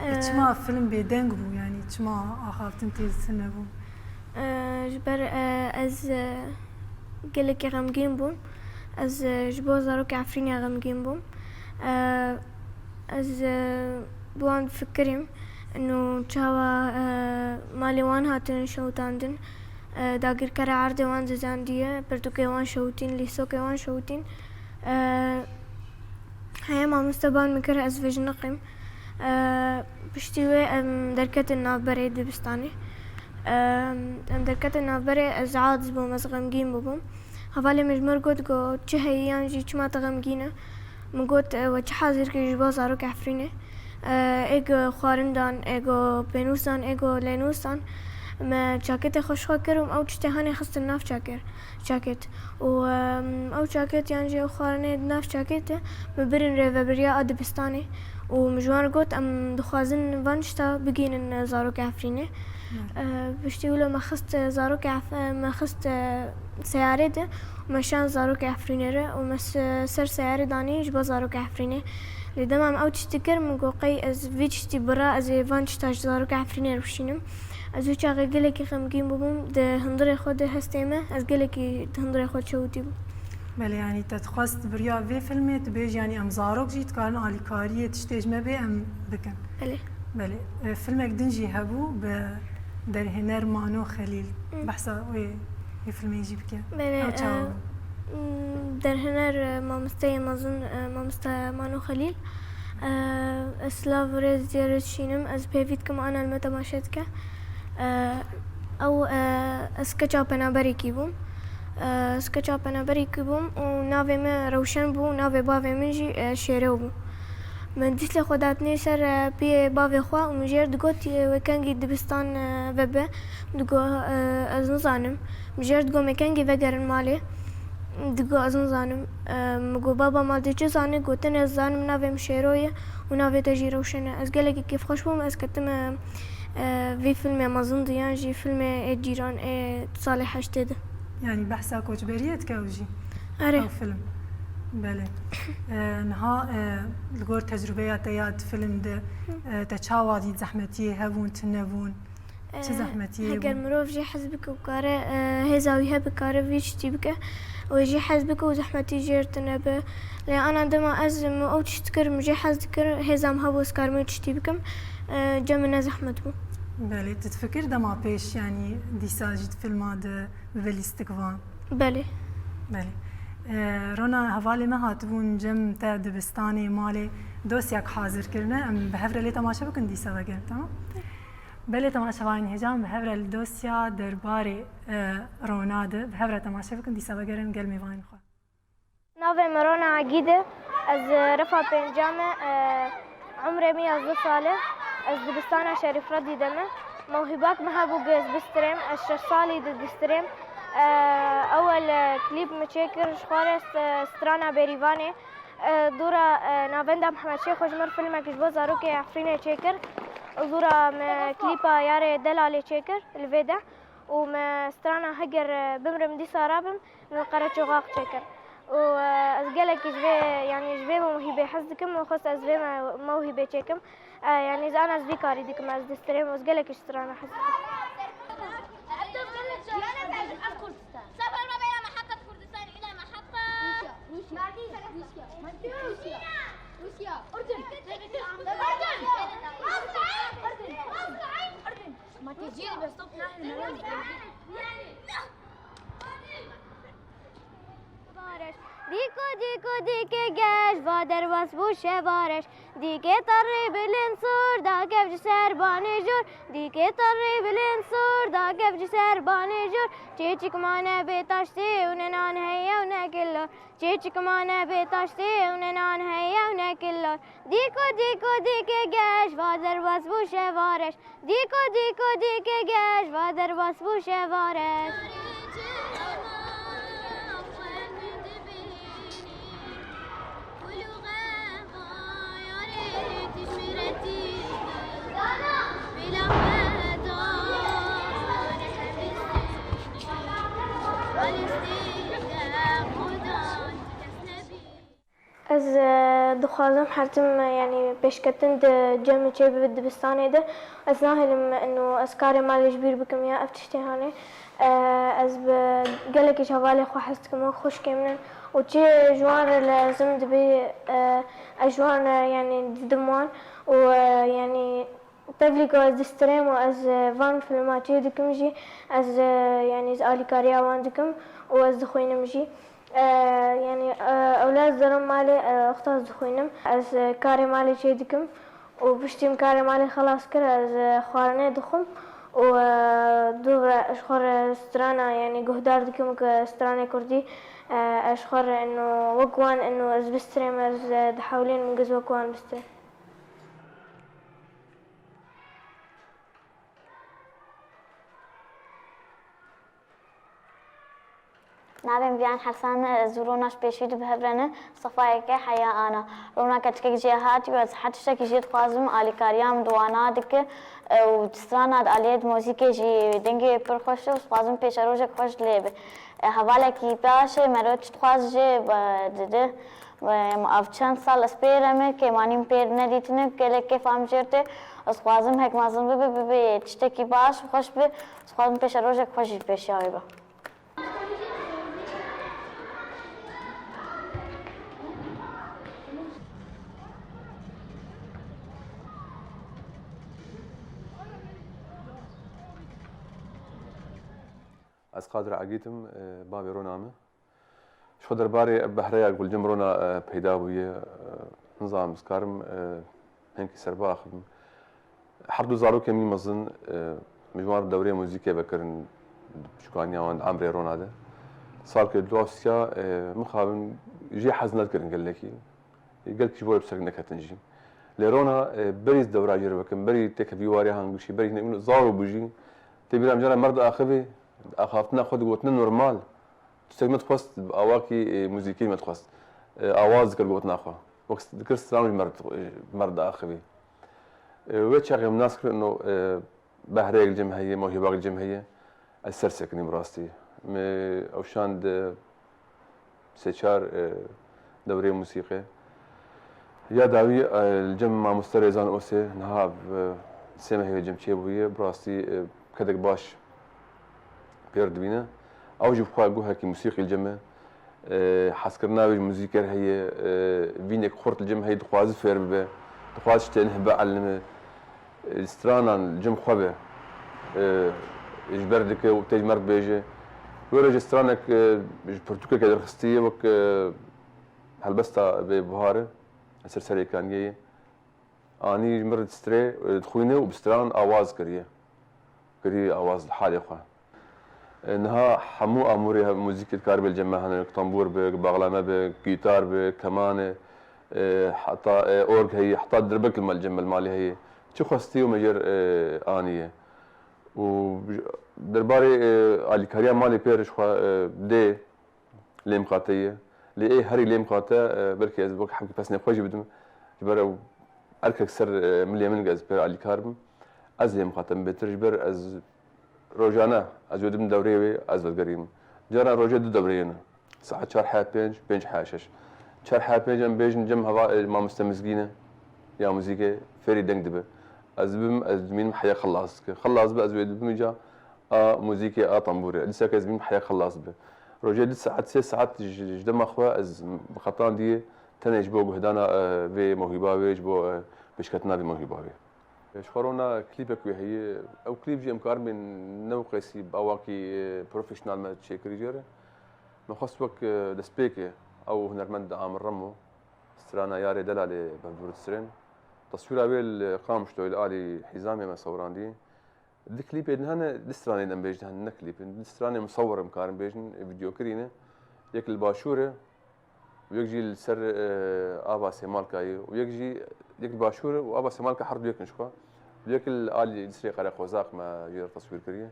E, E, çima film bêdeng bû, yanî çima axaftin tê tune bû? E, ji ber, e, ez, e, gelekî xemgîn bûm. Ez, e, ji bo zarokê Efrînê xemgîn bûm. E, ez, e, bi wan difikirîm, ino çawa, e, malê wan hatin şewitandin, e, dagirkera erdê wan dizendiye, pirtûkê wan şewitîn, lîsokê wan şewitîn. E, Heye mamoste ban min kir ez vê ji neqîm. E, piştî wê em derketin navberê dibistanê. E, em derketin navberê, ez aciz bûm, ez xemgîn bûbûm. Hevalê min ji min re got, got, "Çi heye yan jî çima tu xemgîn e?" Min got, "E, we çi hazir kir ji bo zarok Efrînê?" E, êk xwarin dan, êk pênûs dan, êk lênûs dan. Me çaketê xwe ji xwe kir û ew tiştê hanê xistin nav çakir. Çaket. Û, em, ew çaket yan jî ew xwarinê di nav çaketê, min birin rêvebiriya a dibistanê û min ji wan re got, em dixwazin van tişta bigihînin zarokê Efrînê. E, piştî wilo me xist zarokê Ef-, me xist, e, seyarê de û me şand zarokê Efrînê re û me se-, ser seyarê danî ji bo zarokê Efrînê. Lê dema em ew tiştî kir, min got, qey ez vî tiştî bira, ez ê van tişta ji zarokê Efrînê re bişînim. Ez wî çaxê gelekî xemgîn bûbûm, di hundirê xwe de hestê me, ez gelekî di hundirê xwe çewitî bûm. Belê, yanî te dixwest bi riya vê filmê tu bêjî, yanî em zarok jî dikarin alîkariyê tiştê ji me bê em bikin. Belê. Belê. E, filmek din jî hebû bi derhêner Mano Xelîl. Hı. Behsa wê, wê filmê jî bike. Belê, Ew çawa e, bû? m, derhêner, e, mamosteyê mezin, e, mamoste Mano Xelîl. E, ez silav û rêz diyê re dişînim. Ez pêvî dikim ana li me temaşe dike. E, ew, e, ez keça penaberekî bûm. E, ez keça penaberekî bûm û navê min Rewşen bû û navê bavê min jî, e, Şêro bû. Min dîslê xwe datnê ser, e, piyê bavê xwe û min jê re digot, e, wê kengî dibistan, e, vebe. Digot, e, ez nizanim. Min jê re digot, me kengî vegerin malê. Digot, ez nizanim. E, min got, baba, ma tu çi zanî? Got, tenê ez zanim navê min Şêro ye û navê te jî Rewşen e. Ez gelekî kêfxweş bûm, ez ketime, e, vê filmê mezin de yan jî filmê ê cîran ê salê heştê de. Yanî behsa koçberiyê dike ew jî? Erê. Ew film. Belê. E, niha, e, li gor tecrûbeya te ya di film de, e, te çawa dît, zehmetiyê hebûn, tune bûn? Çi Eh, zehmetiyê heger bû? Mirov jê hez bike û kare, eh, hêza wî hebe, kare vî tiştî bike, wê jê hez bike û zehmetî jê re tune be. Lê ana dema ez min ew tişt kir, min jê hez dikir, hêza min hebû ez karim wî tiştî bikim, eh, cem min ne zehmet bû. Belê, tu difikir dema pêş, yanî dîsa jî di filma de bibe lîstikvan? Belê. Belê. Eh, Rona, hevalê me hatibûn cem te dibistanê, malê, dosyak hazir kirine. Em bi hev re lê temaşe bikin, dîsa vegerin, tamam? Belê temaşevanên hêja, em bi hev re li dosya derbarê, e, Rona de bi hev re temaşe bikin, dîsa vegerin gel mêvanên xwe. Navê min Rona Egîd e. Ez, e, refa pênca me, e, umrê min yazdeh sal e. Ez dibistana Şerîf Redî de me. Mewhîbak min hebû ku ez bistirêm. Ez şeş salî di distirêm. E, ewel, e, klîp min çêkir, ji xwe re st-, strana Bêrîvanê. E, dora, e, navenda Mehmet Şêxo ji min filmek ji bo zarokê Efrînê çêkir. Dora me klîpa Yarê Delalê çêkir li vê de. û me strana Heger bimrim dîsa rabim, min qereçoxax çêkir. Û, e, ez gelekî ji vê, yanî ji vê mewhîbê hez dikim û xwest ez vê me-, mewhîbê çêkim. E, yanî ez ana ez vî karî dikim, ez distrêm û ez gelekî ji strana hez dikim. سفر ما بين محطة كردستان إلى محطة روسيا، روسيا، روسيا، روسيا، روسيا، أردن، أردن، أردن، أردن. ما تجي لي بس صوت نحن نعمل. Dîko, dîko, dîkê geş, va derbas bû şeva reş. Dîkê terrî bilind sor, dakev ji ser banê jor. Dîkê terrî bilind sor, dakev ji ser banê jor. Çêçik mane bê taştê û ne nan heye û ne kilor. Çêçik mane bê taştê û ne nan heye û ne kilor. Dîko, dîko, dîkê geş, va derbas bû şeva reş. Dîko, dîko, dîkê geş, va derbas bû şeva reş. Ez, e, dixwazim her tim, e, yanî pêşketin di cem û çêbibe dibistanê de. Ez nahêlim ino ez karê malê ji bîr bikim ya ev tiştê hanê. E, ez bi gelekî ji hevalê xwe hez dikim, wek xwişkê min in. Û çi ji wan re lezim dibî, e, ez ji wan re, yanî didim wan. Û, e, yanî Tevlî ku ez distrêm û ez, e, van filma çê dikim jî, ez, e, yanî ez alîkariya wan dikim û ez dixwînim jî. E, yanî, e, ewle ez derim malê, e, wexta ez dixwînim. Ez, e, karê malê çê dikim û piştî min karê malê xelas kir, ez, e, xwarinê dixwim û, e, dû re ji xwe re strana, yanî guhdar dikim ku stranê kurdî, e, ez ji xwe re ino wek wan ino ez bistrêm, ez, e, dihewlînim giz wek wan bistrêm. Navê min Viyan Hesan e, ez û Rona ji pêşî di bi hev re ne, sefayeke heya ana. Rona keçikek jê hatî û ez her tiştekî jê dixwazim, alîkariya min di wana dike, e, û di strana di aliyê di muzîkê jî dengê wê pir xweş e û dixwazim pêşerojek xweş lê be. E, hevalekî baş e, mero çi dixwaz jê, e, dide. Em, ev çend sal ez pêr em ê, kêmanî min pêr nedîtine, gelek kêfa min jê tê. Ez dixwazim hek mezin bibe, bibe tiştekî baş û xweş be. Ez dixwazim pêşerojek xweş jî pêşiya wê be. Ez Qadir Egît im, e, bavê Rona me. Ji xwe derbarê behreya ku li cem Rona, e, peyda bûye, e, nizanim ez karim, e, hinkî ser biaxivim. Her du zarokên min mezin, e, min ji wan re dewreyê muzîkê vekirin, di biçûkaniya wan, di emrê Rona de. Salkê du hezar û sê, e, mixabin jê hez nedikirin gelekî. Gelkî ji bo wê bi ser neketin jî. Lê Rona, e, berî ez dewra jê re vekim, berî têkevî warê hangûşî, berî hinek min zaro bû jî. Tê bîra min cara mer diaxivê, axaftina xwe digot ne normal. Tiştek me dixwest, bi awakî, e, muzîkî me dixwest. E, awaz dikir gotina xwe. Wek s-, dikir stran jî mer, mer diaxivî. E, wê çaxê min nas kir, ino, e, behreyek li cem heye, mewhîbak li cem heye. Ez ser sekinîm rastî. Me ew şand, e, sê çar, e, dewrê musîqê. Ya dawî, e, li cem mamoste Rêzan Osê, niha, e, sê mehê cem çêbûye, bi rastî, e, kedek baş pêr dibîne. Ew jî bi xwe guhekî musîqî li cem e. E, hezkirina wê ji muzîker heye, e, vînek xurt li cem heye, dixwaze fêr bibe, dixwaze tiştê neh bielime. E, stranan li cem xwe be, e, ji ber dike û tê ji mer dibêje. Wê re jî stranek, e, ji pirtûkeke derxistiye wek, e, helbesta vê bihare, ser serê kaniyê ye. Anî ji mir distrê, e, dixwîne û bi stran awaz kiriye. Kirî awaz li halê xwe. E, niha hemû amûrê muzîkê dikaribê li cem me hene, wek tambûr be, wek baxlame be, gîtar be, keman e, e, heta, e, org heye, heta dirbek li me li cem me li malê heye. Çi xwestî û me jê re, e, aniye. Û derbarê, e, alîkariya malê pê re ji xwe, e, dê lê mixate ye. Lê ê herî lê mixate, e, belkî ez wek hemkî pesnê xwe jî bidim. Ji ber ew erkek ser, e, milê min ez pê re alîkar bim. Ez lê mixate bim bêtir, ji ber ez Rojane ez wê dibim dewreyê wê, ez vegerîm. Caran rojê du dewreyê ne. Saet çar he pênc, pênc he şeş. Çar he pênc em bêjin cem heva, e, mamoste mizgîne ya muzîkê fêrî deng dibe. Ez dibim, ez dimînim heya xelas dike. Xelas be ez wê dibim îca a muzîkê, a tembûrê. Dîsa ke ez dimînim heya xelas dibe. Rojê du saet, sê saet ji, ji dema xwe ez bi qetan diyê tenê ji bo guhdana, e, vê mohîba wê, ji bo, e, pêşketina vê mohîba wê. Ji xwe re wina klîpek wê heye. Ew klîp jî em karin bên ne wqeysî bi awakî, e, profesyonel me çêkirî jê re. Me xwest wek, e, destpêkê ew hunermend Amir Remo, strana Yarê Delalê bi hevdû re distirên. Teswîra wê li Qamişlo li alî Hîzamê me sewirandî. Di klîpê din hene, di stranê din em bêjin hene, ne klîp in. Di stranê musewir em karin bêjin, e, vîdeo kirî ne. Yek li Başûr e, û yek jî li ser, e, ava Sêmalkayê û yek jî, yek li Başûr û ava Sêmalka her du yek in ji xwe. Û yek li alî Dîsrê Qereqozaq me jê re teswîr kiriye.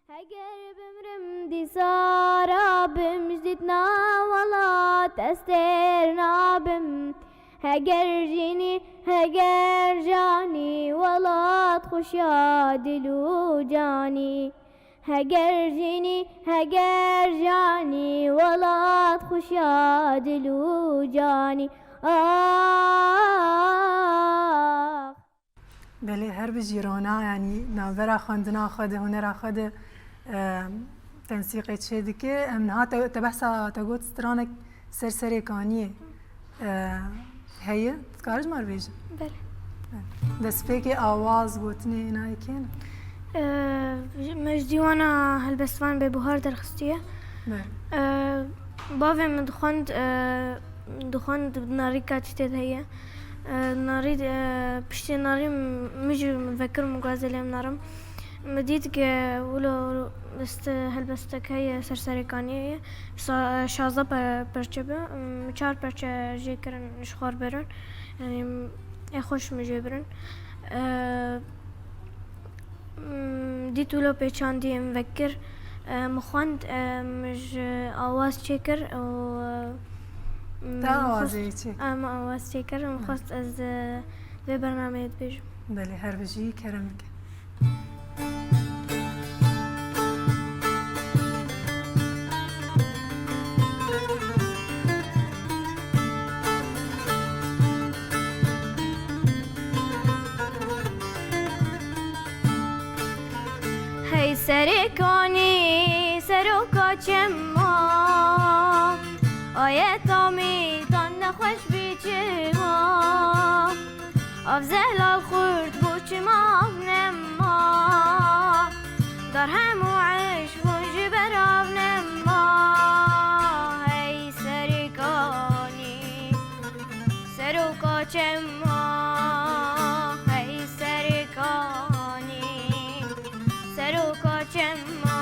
Heger bimrim dîsa rabim, ji dîtina welat ez têr nabim. Heger jinî, heger janî, welat xweşiya dil û canî. Heger jinî, heger janî, welat xweşiya dil û canî. Ax. Belê, her bijî Rona, yanî navbera xwendina xwe de, hunera xwe de, e, tensîqê çê dike. Em niha te, te behsa te got stranek ser serê kaniyê. E, heye, dikarî ji me re bêjî? Belê. Destpêkê awaz, gotinê, êna yekê ne? Ee, me ji dîwana helbestvan Bêbuhar derxistiye. Belê. Ee, bavê min dixwend, ee, dixwend narîka çi tê de heye. Ee, narî, ee, piştî narî min jî vekir min got ez ê lê binarim. Min dît ke wilo dest helbestek heye ser serê kaniyê ye. Sa-, şazdeh pe-, perçe be. Min çar perçe jê kirin ji xwe re birin. Yanî ê xweş min jê birin. Ee, m, dît wilo pêçandî min vekir. Ee, min xwend, ee, min ji awaz çêkir û, ee, m, Te min xwest, awazê çêkir? Ee, min awaz çêkir. Min xwest ez, ee, vê bernameyê dibêjim. Belê, her bijî, kerem bike. Hey serê kanî, seroka çema, ayeta min tan nexweş bî çima. Av zelal xurt bû çima av nema, dar hemû eşq bûn ji ber av nema. Hey serê kanî, seroka çema, hey serê kanî, seroka çema.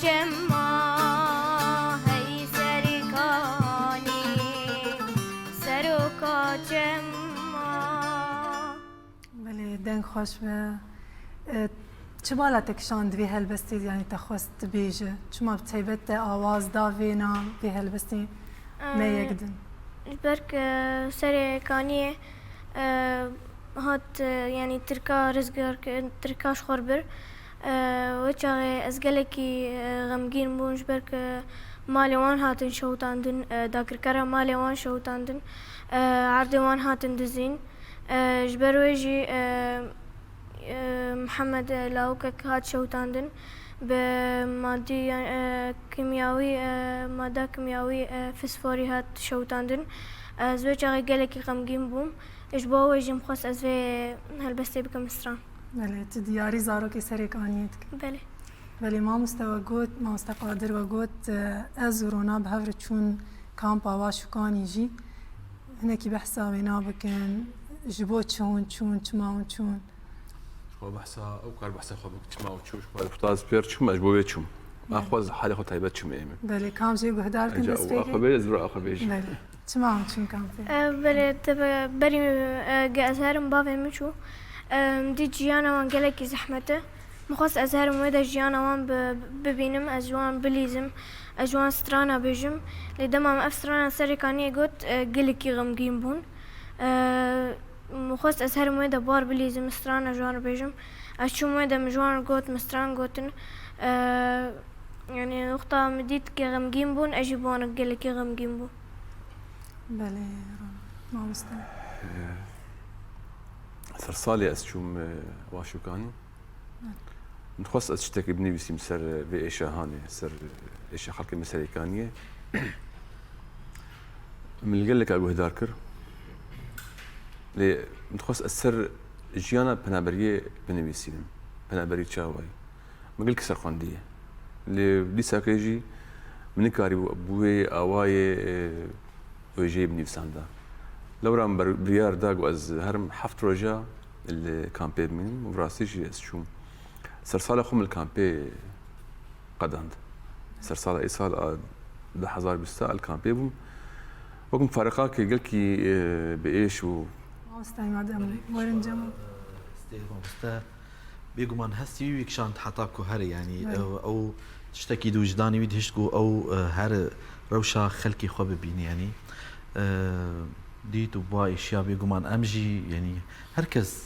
Çema hey serê kanî, seroka çema. Belê, deng xweş be. E, çi bala te kişand vê helbestê, yanî te xwest bêje? Çima bi taybet te awaz da vêna vê helbestê me yek din? Ji ber ku serê kaniyê, e, hat, e, yanî tirka rizgar kir, tirka ji xwe bir. E, wê çaxê ez gelekî, e, xemgîn bûm, ji ber ku malê wan hatin şewitandin, e, dagirkera malê wan şewitandin, e, erdê wan hatin dizîn. E, ji ber wê jî, e, e, Mihemed, e, lawikek hat şewitandin, bi madî, e, kimyawî, e, mada kimyawî, e, fosforî hat şewitandin. Ez wê çaxê gelekî xemgîn bûm. Ji bo wê jî min xwest ez vê helbestê bikim stran. Belê, tu diyarî zarokê serê kaniyê dikî. Belê. Belê, mamoste we got, mamoste Qadir we got, e, ez û Rona bi hev re çûn kampa Waşûkanî jî. Hinekî behsa wêna bikin, ji bo çi hûn çûn, çima hûn çûn? Xwe behsa, ew kar behsa xwe bik, çima ew çû, ji xwe, xwe ez pêr çûm, ez ji bo wê çûm. Belê. Axwe ez halê xwe taybet çûm ême. Belê, kam jê guhdar kin dest pê ke? Axwe bêje, ez vira axwe bêjim. Belê. Çima hûn çûn kampê? E, belê, tebe berî, e, ge ez herim bavê min çû. E, min dît jiyana wan gelekî zehmet e. Min xwest ez herim wê de jiyana wan bi-, bibînim, ez ji wan bilîzim, ez ji wan strana bêjim. Lê dema min ev strana serê kaniyê got, e, gelekî xemgîn bûn. E, min xwest ez herim wê de bar bilîzim, strana ji wan re bêjim. Ez çûm wê de min ji wan re got, min stran gotin. E, yanî wexta min dît ke xemgîn bûn, ez jî bi wan re gelekî xemgîn bûm. Belê, mamoste. Sersalê ez çûm, e, Waşûkanî. Min dixwest ez tiştekî binivîsîm ser, e, vê êşa hanê, ser, e, êşa xelkê me serê kaniyê. Min li geleka guhdar kir. Lê min dixwest ez ser jiyana penaberiyê binivîsînim. Penaberî çawayî. Min gelkî ser xwendiye. Lê dîsakê jî min nikarîbû bi wê awayê, e, wêjeyê binivîsanda. Lewra min ber-, biryar da ku ez herim heft roja li kampê bimînim û bi rastî jî ez çûm. Sersala xwe min li kampê qedand. Sersala ê sal a du hezar bîst li kampê bûm. Wek mufariqakê gelkî, e, bi êş û Mamoste Îmad, em werin cem. Stêr mamoste. Bêguman hestî wî kişand heta ku here, yanî, Belê. ew, ew tiştekî di wijdanê wî dihişt ku ew, e, here rewşa xelkê xwe bibîne, yanî, e, dît û ba êşiya bêguman em jî, yanî, her kes,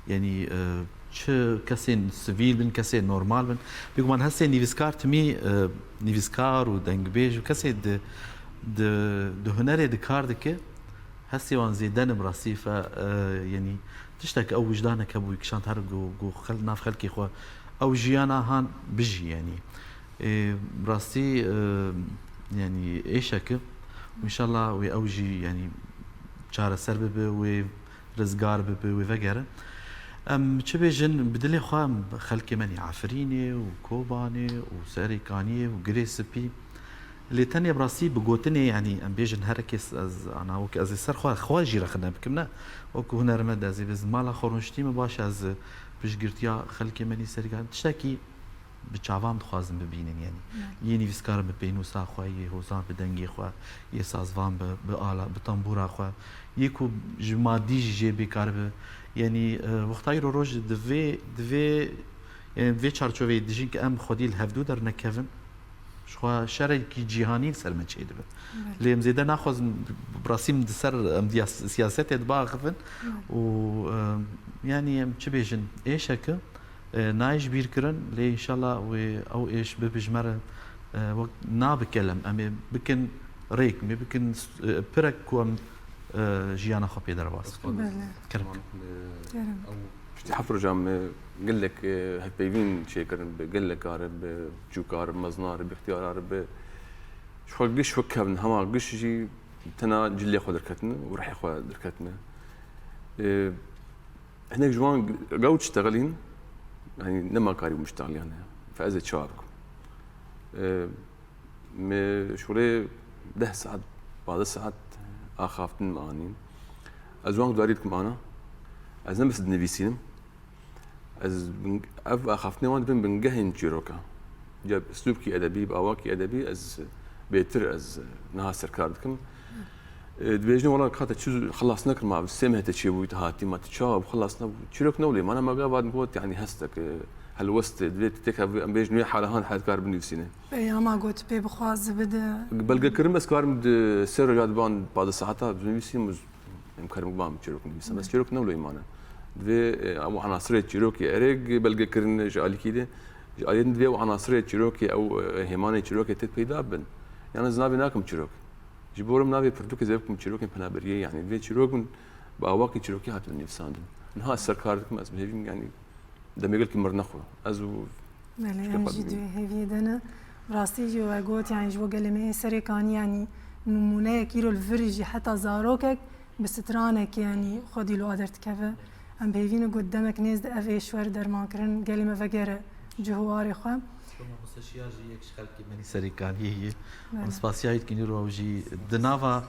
yanî, e, çi kesên sivîl bin, kesên normal bin, bêguman hestê nivîskar timî, e, nivîskar û dengbêj û kesê di, di, di hunerê di kar dike, hestê wan zêde ne bi rastî fe, e, yanî, tiştek ew wijdanek hebû, kişand her ku, ku xel-, nav xelkê xwe ew jiyana han bijî, yanî. Ê, bi rastî, e, yanî êşek e. Înşallah wê ew jî, yanî, çareser bibe, wê rizgar bibe, wê vegere. Em çi bêjin, bi dilê xwe em xelkê me nî Efrînê û Kobanê û Serê Kaniyê û Girê Spî, Lê tenê bi rastî bi gotinê, yanî em bêjin her kes ez ana wek ez ê ser xwe, xwe jî rexne bikim, ne? Wek hunermend ez ê bêjim mala xwe rûniştî me baş e, ez piştgirtiya xelkê me nî serî tiştekî bi çavan dixwazim bibînin, yanî. Belê. Yê nivîskar bi pênûsa xwe, yê hozan bi dengê xwe, yê sazvan bi, bi ala, bi tembûra xwe, yê ku ji madî jî jê bêkar bi. Yanî, e, wexta îro roj di vê, di vê, yanî vê çarçoveyê dijîn ki em xwedî li hevdû dernekevin. Ji xwe şerekî cîhanî li ser me çêdibe. Belê. Lê em zêde naxwazin, bi rastî min di ser em diya siyasetê dibaxivin Belê. û, e, yanî em çi bêjin, êşek e, e, nayê ji bîr kirin, lê înşallah wê ew êş bibe ji me re, e, wek nabe kelem, em ê bikin rêk, em ê bikin, e, pirek ku em, e, jiyana xwe pê derbas bikin. Belê. Kerem. Kerem. Ew Piştî heft rojan me gelek, e, hevpeyvîn çêkirin bi gelek kar, bi çûkar, meznar, bi ixtiyarar, bi ji xwe giş wek kevin, hema giş jî tena cilê xwe derketine û rihê xwe derketine. E, hinek ji wan gewt ştexilîn, yanî nema karî bû ştexiliyane. Fe ez ê çawa bikim? E, Me şûrê deh saet, pazdeh saet axaftin me anîn. Ez wan gudarî dikim ana. Ez ne bes dinivîsînim. Ez bin-, ev axaftinê wan dibin bingehên çîroka. Ya bi uslûbkî edebî, bi awakî edebî ez bêtir ez niha serkar dikim. E, dibêjin, wela kate çi xilas nekirim, ma sê meh te çêbûyî, te hatî, ma tu çawa bû xilas nebû? Çîrok newlê, mana me gava got, yanî hestek, e, helwest, e, divê tu têke em bêjin wê halahan hel kar binivîsîne. Peyama got pê bixwazi bide. Belgekirin ez karim di sê roja diban pazdeh saeta binivîsînim û em karim biban çîrok nivîsim. Ez çîrok newlê mane. Divê, e, ew enasirê çîrokê erê belgekirin ji alîkî de. Ji alî din divê ew enasirê çîrokê, ew, e, hêmanê çîrokê tê peyda bin. Yan ez navê nakim çîrok. Ji bo min navê pirtûkê zê bikim çîrokên penaberiyê, yanî divê çîrok min bi awakî çîrokî hatibin nivîsandin. Niha ez serkar dikim, ez bi hêvî min, yanî demê gelkî mir nexwe. Ez û Belê, Şikepa em jî dibînin. Di hêviyê de ne. Bi rastî jî we got, yanî ji bo gelê me yê Serêkanî, yanî nimûneyek îro li vir jî heta zarokek bi stranekê, yanî xwedî li wa derdikeve. Em bi hêvî ne got demek nêz de ev êş were dermankirin, gelê me vegere cih û warê xwe. Şoma Musa Şiyar jî yek ji xelkê me yê Serêkaniyê ye. Belê. Em spasiya wî dikin îro ew jî di nava,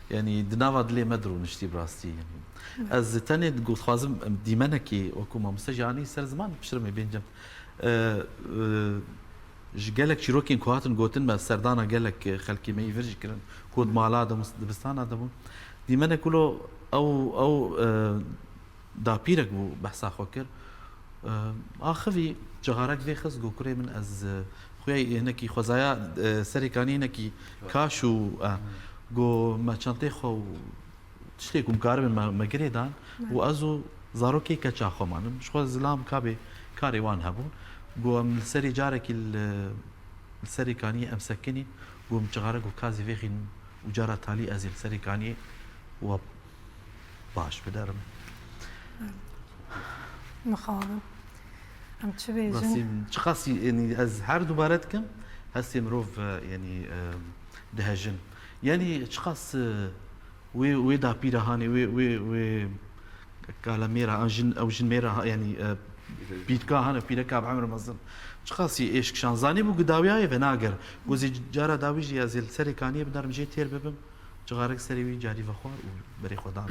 yanî di nava dilê me de rûniştî bi rastî, yanî. Belê. Ez tenê dixwazim, em, dîmenekî wekû mamoste jî anî ser ziman, piştre me bên cem. E, e, ji gelek çîrokên ku hatin gotin me, serdana gelek xelkê me yî vir jî kirin, ku di mala de bûn, dibistana de bûn. Dîmenek wilo ew, ew, e, dapîrek bû, behsa xwe kir. E, axivî cixarek vê xist, got, kurê min, ez, e, xuya hinekî xwezaya, e, Serêkanî hinekî kaş û, e, got, me çentê xwe û tiştê ku em karibin me, me girê dan û ez û zarokê keça xwe manin. Ji xwe zilam kabê karê wan hebûn. Got, em li serê carekî li, li Serêkaniyê em sekinîn. Got, em çixare got kazî vêxînin û cara talî ez ê li Serêkaniyê we baş biderim. Mixabin. Em çi bêjin? Rastî, çiqasî, yanî ez her dubare dikim, hestê mirov, e, yanî, e, dihejin. Yanî çiqas, e, wê, wê dapîra hanê, wê, wê, wê kalemêra, an jin, ew jin mêra ha-, yanî, e, pîrka hane, pîreka bi emir mezin. Çiqasî êşk şan. Zanî bû ku dawiya yê venager. Ku zî cara dawî jî ez ê li Serêkaniyê binerim, jê têr bibim. Cixarek serê wî carî vexwar û berê xwe dan.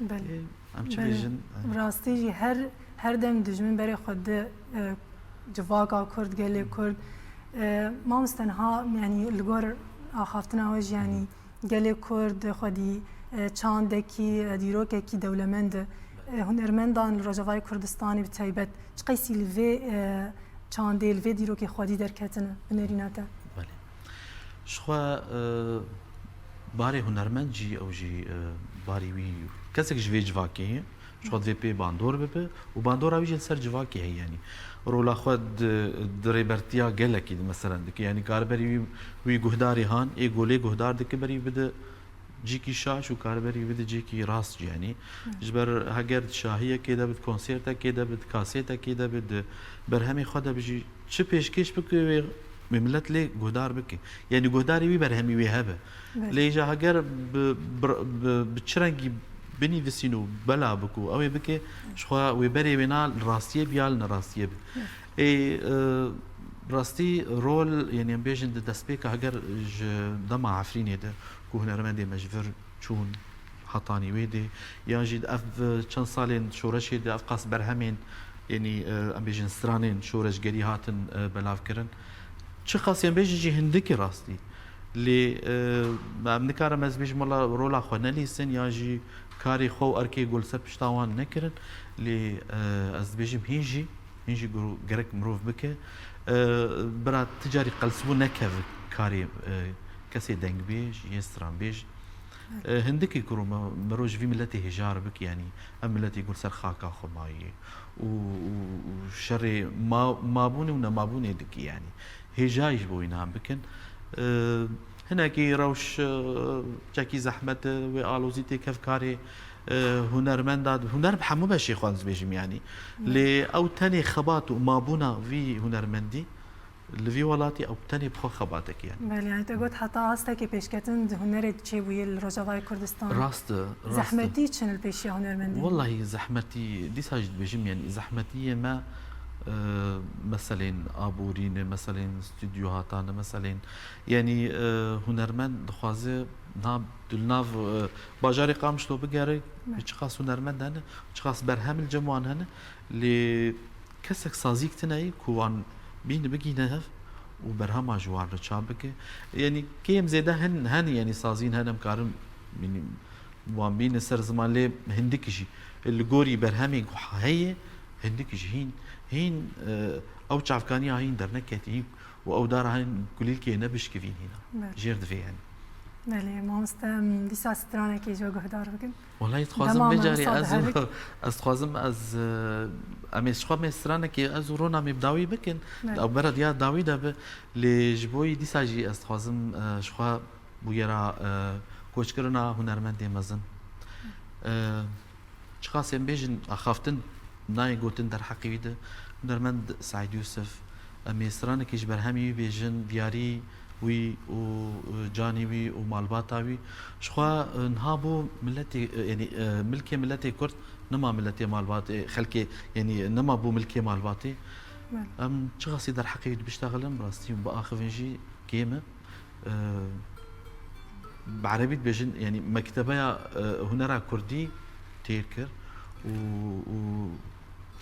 Belê. Ê, em çi Belê. bêjin? Bi rastî jî her, her dem dijmin berê xwe di, e, civaka Kurd, gelê Kurd. E, mamoste niha, yanî li gor axaftina we jî, yanî gelê Kurd xwedî, e, çandekî, e, dîrokekî dewlemend e. E, hunermendan li Rojavayê Kurdistanê bi taybet çiqasî li vê, e, çandê, li vê dîrokê xwedî derketine bi nerîna te? Belê. Ji xwe, e, barê hunermend jî, ew jî, e, barê wî, kesek ji vê civakê ye. Ji xwe divê pê bandor bibe û bandora wî jî li ser civakê heye, yanî rola xwe di, di rêbertiya gelekî de, meselen, dike. Yanî kariberî wî, wî guhdarê han, ê golê guhdar dike, berî bide cîkî şaş û kariberî bide cîkî rast jî, yanî. Ji ber heger di şahiyekê de be, di konsertekê de be, di kasêtekê de be, di berhemê xwe de be jî, çi pêşkêş bike wê, wê milet lê guhdar bike. Yanî guhdarê wî berhemî wê hebe. Belê. Lê îja heger bi, bi, bi, bi çi rengî binivîsîn û bela bike û ew ê bike, ji xwe wê berê wê na li rastiyê be ya li nerastiyê be. Ê, e, rastî rol, yanî em bêjin di destpêka heger ji dema Efrînê de ku hunermendê me ji vir çûn hetanî wê dê, yan jî di ev çend salên şoreşê de ev qas berhemên, yanî, e, em bêjin stranên şoreşgerî hatin, e, belavkirin. Çiqas em bêjin jî hindikî rastî. Lê, e, em nikarim ez bêjim wela rola xwe nelîsin, yan jî karê xwe û erkê ku li ser pişta wan nekirin. Lê, e, ez dibêjim hîn jî, hîn jî guru-, gerek mirov bike. E, bira ti carî qelsbû nekeve karê, e, kesê dengbêj yê stranbêj. E, hindikî ku me-, mirov ji vî miletê hêjar bike, yanî ev miletê ku li ser xaka xwe maye û, û, û şerê ma-, mabûnê û nemabûnê dike, yanî hêjayî ji bo wî nan bikin. E, hinekî rewş, e, çekî zehmet e, wê alozî tê kevkarê, e, hunermenda, huner bi hemû beşê xwe ez dibêjim, yanî. Lê ew tenê xebat û mabûna vî hunermendî, li vî welatî ew tenê bi xwe xebatekî ye. Belê, yanî te got heta astekê pêşketin di hunerê de çêbûye li Rojavayê Kurdistanê. Rast e, rast e. Zehmetî çin li pêşiya hunermendê? Wellahî zehmetî, dîsa jî dibêjim, yanî zehmetiyê me, e, meselên aborî ne, meselên stûdyo hatane, meselên, yanî, e, hunermend dixwaze na, tu li nav, e, bajarê Qamişlo bigere, çiqas hunermend hene, çiqas berhem li cem wan hene, lê kesek sazîk tune ye ku wan bîne bigîne hev û berhema ji wan re çap bike. Yanî kêm zêde hin, hene, yanî sazîn hene, em karin, yanî wan bîne ser ziman, lê hindik jî li gorî berhemê ku heye, hindik jî hîn, hîn, e, ew çavkaniya hîn derneketî, hîn û ew dara hîn kulîlkê nebişkivîn hîna. Evet. Jêr divê hene. Belê, mamoste, em dîsa stranekê ji we guhdar bikin. Welayi dixwazim Dema vê me carê wisa ez û, dihevik. ez dixwazim ez, e, em ê ji xwe me stranekê ez û Rona me bi dawî bikin. Evet. Ew bera diya dawî de bi. Lê ji bo yî dîsa jî ez dixwazim, e, ji xwe bûyera, e, koçkirina hunermendê mezin. E, çiqas em bêjin, axaftin nayê gotin derheqê wî de. Hunermend Seîd Yûsif, em ê stranekê ji berhemê wî bêjin, diyarî wî û, e, canê wî û malbata wî. Ji xwe, e, niha bû miletê, e, yanî, e, milkê miletê Kurd, nema miletê malbatê, xelkê, yanî nema bû milkê malbatê. Belê. Em çiqasî derheqê wî dibiştexilin, bi rastî biaxivin jî kêm e. E, bi erebî dibêjin, yanî mektebeya, e, hunera kurdî têr kir û, û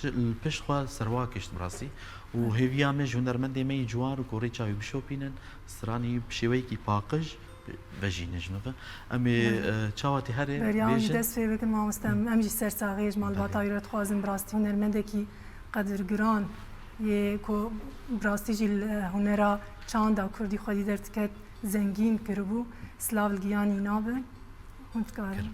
Ji, li pişt xwe serwa kişt bi rastî. Û hêviya me ji hunermendê me yî ciwan û ku rêça wî bişopînin, stranî bi şêweyekî paqij vejînin ji nû ve. Em ê, Belê. e, çawa tê herê Beriya em jî bêjin? dest pê bikin, mamoste. Em, em jî ser saxiyê ji malbata Belê. wî re dixwazin, bi rastî hunermendekî qedirgiran yê ku bi rastî jî li hunera çanda kurdî xwedî derdiket, zengîn kiribû. Silav li giyanî nabe. Hûn dikarin. Belê.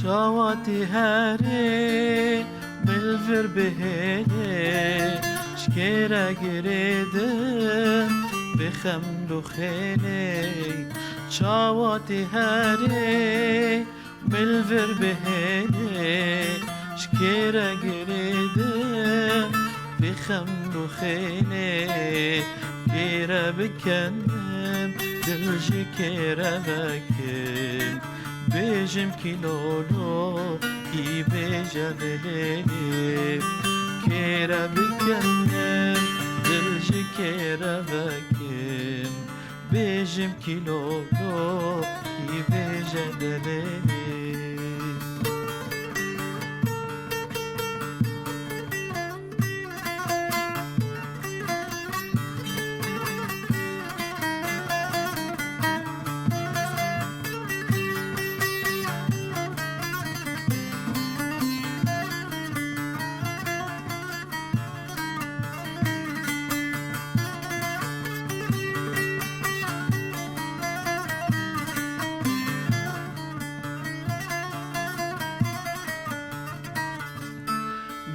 Çawa tê herê, min li vir bihêlê, ji kê re girêdim, bê xem û xêlê. Çawa tê herê, min li vir bihêlê, ji kê re girêdim, bê xem û xêlê. Kê re bikenim, dil ji kê re vekim, bêjim kî lolo, kî bêje lê lê lê. Kê re bikenim, dil ji kê re vekim, bêjim kî lolo, kî bêje lê lê lê.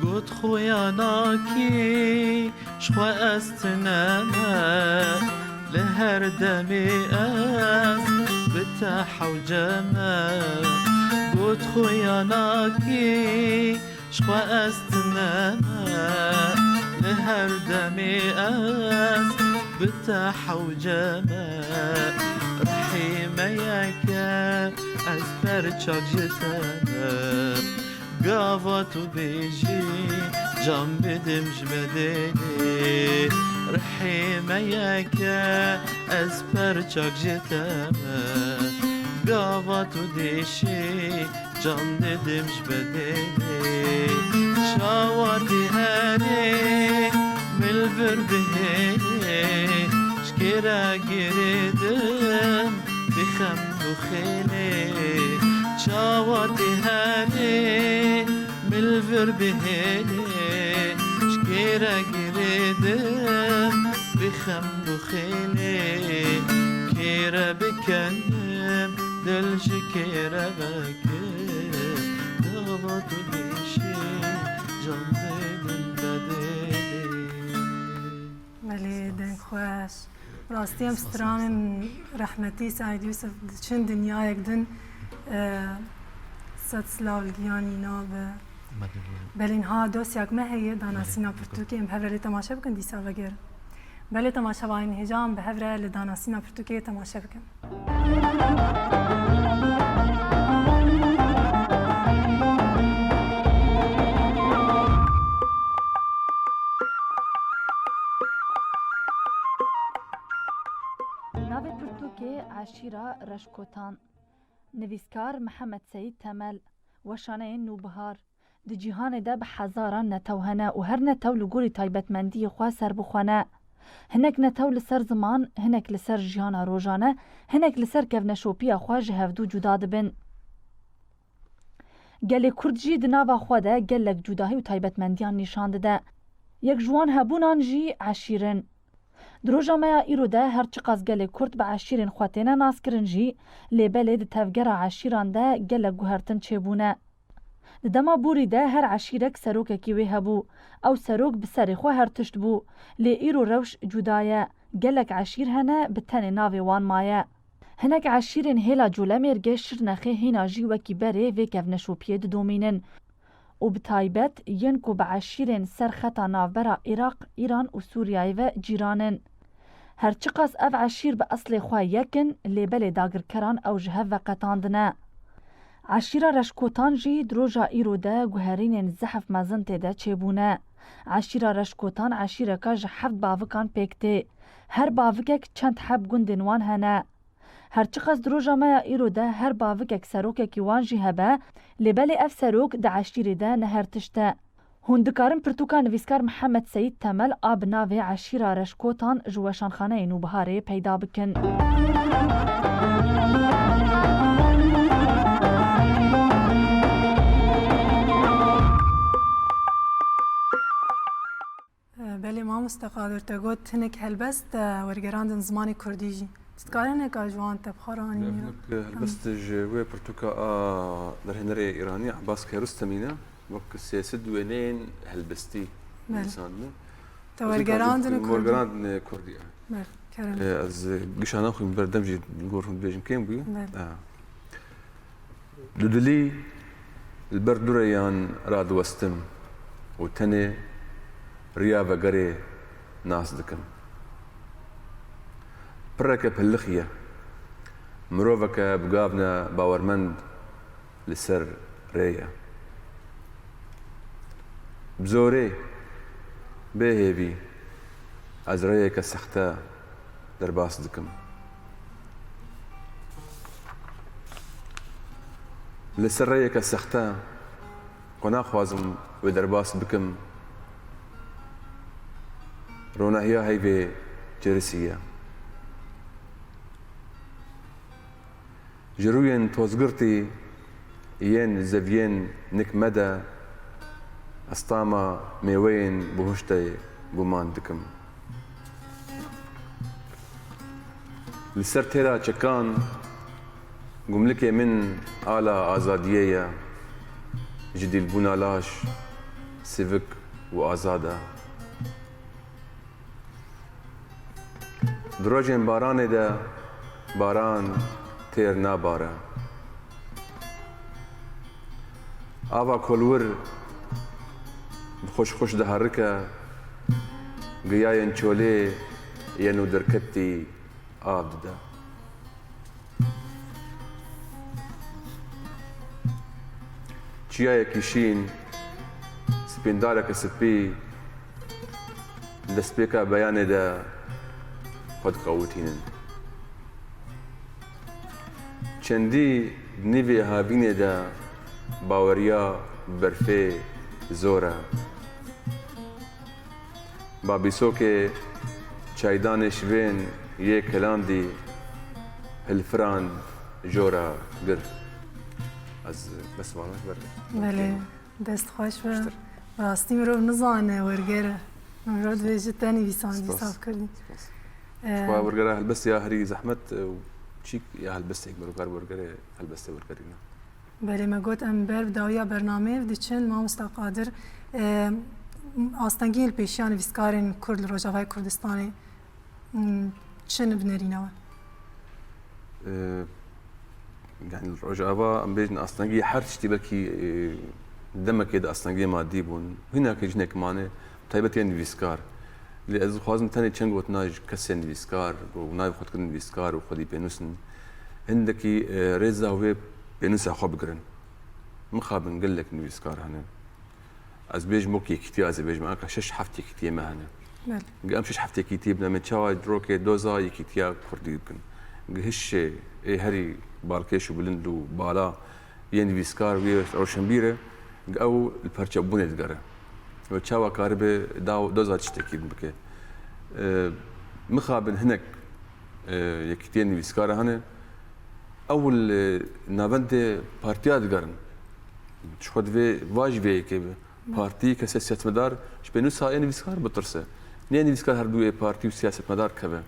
Got xuya nakî, ji xwe ez tune me, li her demê ez bi te hewce me. Got xuya nakî, ji xwe ez tune me, li her demê ez bi te hewce me. Rihê me yeke, ez perçak ji te me. Gava tu bêjî, can bidim ji bedenê. Rihê me yeke, ez perçak ji te me. Gava tu dêşî, can didim ji bedenê. Çawa tê herê, min li vir bihêlê, ji kê re girêdim, bê xem û xêlê. Çawa tê herê, min li vir bihêlê, ji kê re girêdim, bê xem û xêlê. Kê re bikenim, dil ji kê re vekim, gava tu dêşî, can didim bedêlê. Belê, deng xweş. Rastî em stranên rehmetî Seîd Yûsif diçin dinyayek din, e, Sed silav li giyanî nabe. Belê niha dosyak me heye, danasîna pirtûkê em bi hev re lê temaşe bikin, dîsa vegerin. Belê temaşevanên hêja em bi hev re li danasîna pirtûkê temaşe bikin. Navê pirtûkê Eşîra Reşkotan. Nivîskar Mihemed Seyîd Temel. Weşaneyên nûbihar. Di cîhanê de bi hezaran netew hene û her netew li gorî taybetmendiyê xwe serbixwe ne. Hinek netew li ser ziman, hinek li ser jiyana rojane, hinek li ser kevneşopiya xwe ji hevdû cuda dibin. Gelê Kurd jî di nava xwe de gelek cudahî û taybetmendiyan nîşan dide. Yek ji wan hebûnan jî eşîr in. Di roja me ya îro de her çiqas gelê Kurd bi eşîrên xwe têne naskirin jî, lê belê di tevgera eşîran de gelek guhertin çêbûne. Di dema borî de her eşîrek serokekî wê hebû. Ew serok bi serê xwe her tişt bû. Lê îro rewş cuda ye. Gelek eşîr hene bi tenê navê wan maye. Hinek eşîrên hêla Colemêrgê, Şirnexê hîna jî wekî berê vê kevneşopiyê didomînin û bi taybet yên ku bi eşîrên ser xeta navbera Iraq, Îran û Sûriyeyê ve cîran in. Her çiqas ev eşîr bi eslê xwe yek in, lê belê dagirkeran ew ji hev veqetandine. Eşîra Reşkotan jî di roja îro de guherînên zehf mezin tê de çêbûne. Eşîra Reşkotan eşîreka ji heft bavikan pêk tê. Her bavikek çend heb gundên wan hene. Her çiqas di roja me ya îro de her bavikek serokekî wan jî hebe, lê belê ev serok di eşîrê de ne her tişt e. Hûn dikarin pirtûka nivîskar Mihemed Seyîd Temel a bi navê Eşîra Reşkotan ji Weşanxaneyê Nûbiharê peyda bikin. Belê mamoste Qadir, te got hinek helbest te wergerandin zimanê kurdî jî. Tu dikarî hineka ji wan te bi xwe re anî? Belê, ya. Hinek helbest ji wê pirtûka a derhênerê Îranî Abbas Kiarostemî ne, wek sêsed wêneyên helbestî Belê. Nivîsandine. Te wergerandin û kurdî. Wergerandin kurdî, e. Belê, kerem. E, ez, e, gişa naxwîm, berdem jî gor hûn dibêjin kêm bûye. Belê. E. Dudilî li ber dureyan radiwestim û tenê riya vegerê nas dikim. Pireke pilixî ye. Miroveke bi gav ne bawermend li ser rê ye. Bi zorê, bê hêvî, ez rêyeke sexte derbas dikim. Li ser rêyeke sexte ku naxwazim wê derbas bikim, ronahiya heyvê çirisî ye. Ji rûyên tozgirtî yên zeviyên nik me de ez tama mêweyên bihuştê guman dikim. Li ser têra çekan gumlikê min ala azadiyê ye, ji dîlbûna laş, sivik û azad e. Di rojên baranê de baran têr nabare. Ava kolwir bi xweş xweş diherike, giyayên çolê yên û derketî av dide. Çiyayekî şîn, spîndareke spî, destpêka beyanê de xwe diqewitînin. Çendî di nîvê havînê de baweriya bi berfê zor e. Babîsokê çaydanê şivên yê kelandî hilfirand jora gir. Ez bes vana ber. Belê, dest xweş be. Piştir. Rastî mirov nizane werger e. Mirov dibêje te nivîsandî Spas. Saf kirdî. Spas. Ee, Xwe wergera helbest ya herî zehmet, e, û çîk ya helbestek mirov kar wergerê helbestê wergerîne. Belê, me got em ber bi dawiya bernameyê diçin. Mamosta Qadir, e, astengiyên pêşiya nivîskarên Kurd li Rojavayê Kurdistanê, m, çi ne bi nerîna we? E, Yani li Rojava em bêjin astengî her tiştî belkî, e, demekê de astengiyê madî bûn. Hinekî jinek mane, taybet yên nivîskar. Lê ez dixwazim tenê çend gotina ji kesên nivîskar, ku navê xwe dikin nivîskar û xwedî pênûs in, hindekî, e, rêza wê pênûsa xwe bigirin. Mixabin gelek nivîskar hene. Ez bêjim wek yekîtiya, ez ê bêjim, anka şeş heft yekîtiyê me hene. Belê. Gi em şeş heft yekîtiyê bine, me çawa rokê doza yekîtiya kurdî bikin. Gi hişê ê herî balkêş û bilind û bala yên nivîskar û yê roşenbîr e, gi ew li perçebûnê digere. Ew çawa karibe da doza tiştekî din bike. E, mixabin hinek, e, yekîtiyên nivîskara hene. Ew li navendê partiya digerin. Ji xwe divê va jî vê yekê be. Partî, kesê siyasetmedar ji pênûsa ê nivîskar bitirse. Nê nivîskar her du ê partî û siyasetmedar keve.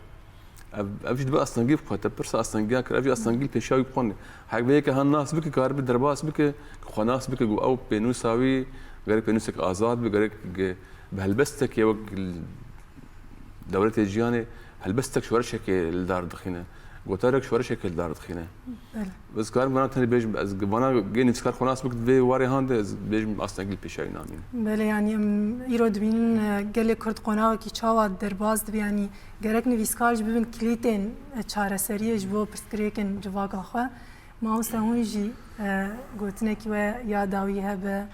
Ev, ev jî dibe astengî bi xwe, te pirsa astengiya kir, ev jî astengî li pêşiya wî bi xwe ne. Hek vê yeke han nas bike, karibe derbas bike, xwe nas bike ku ew pênûsa wî gerek pênûsek azad be, gerek bi helbestekê wek dewletê cîhanê helbestek şoreşekê li dar dixîne, gotarek şoreşekê li dar dixîne. Belê. Ez karim vana tenê bêjim, ez vana gê nivîskar xwe nas bik vê warê han de ez bêjim astengî li pêşiya wî namîne. Belê, yanî em îro dibînin, e, gelê Kurd qonaxekî çawa derbas dibe, yanî gerek nivîskar jî bibin kilîtên, e, çareseriyê ji bo pirsgirêkên civaka xwe. Mamoste, hûn jî, e, gotinekî we ya dawî hebe,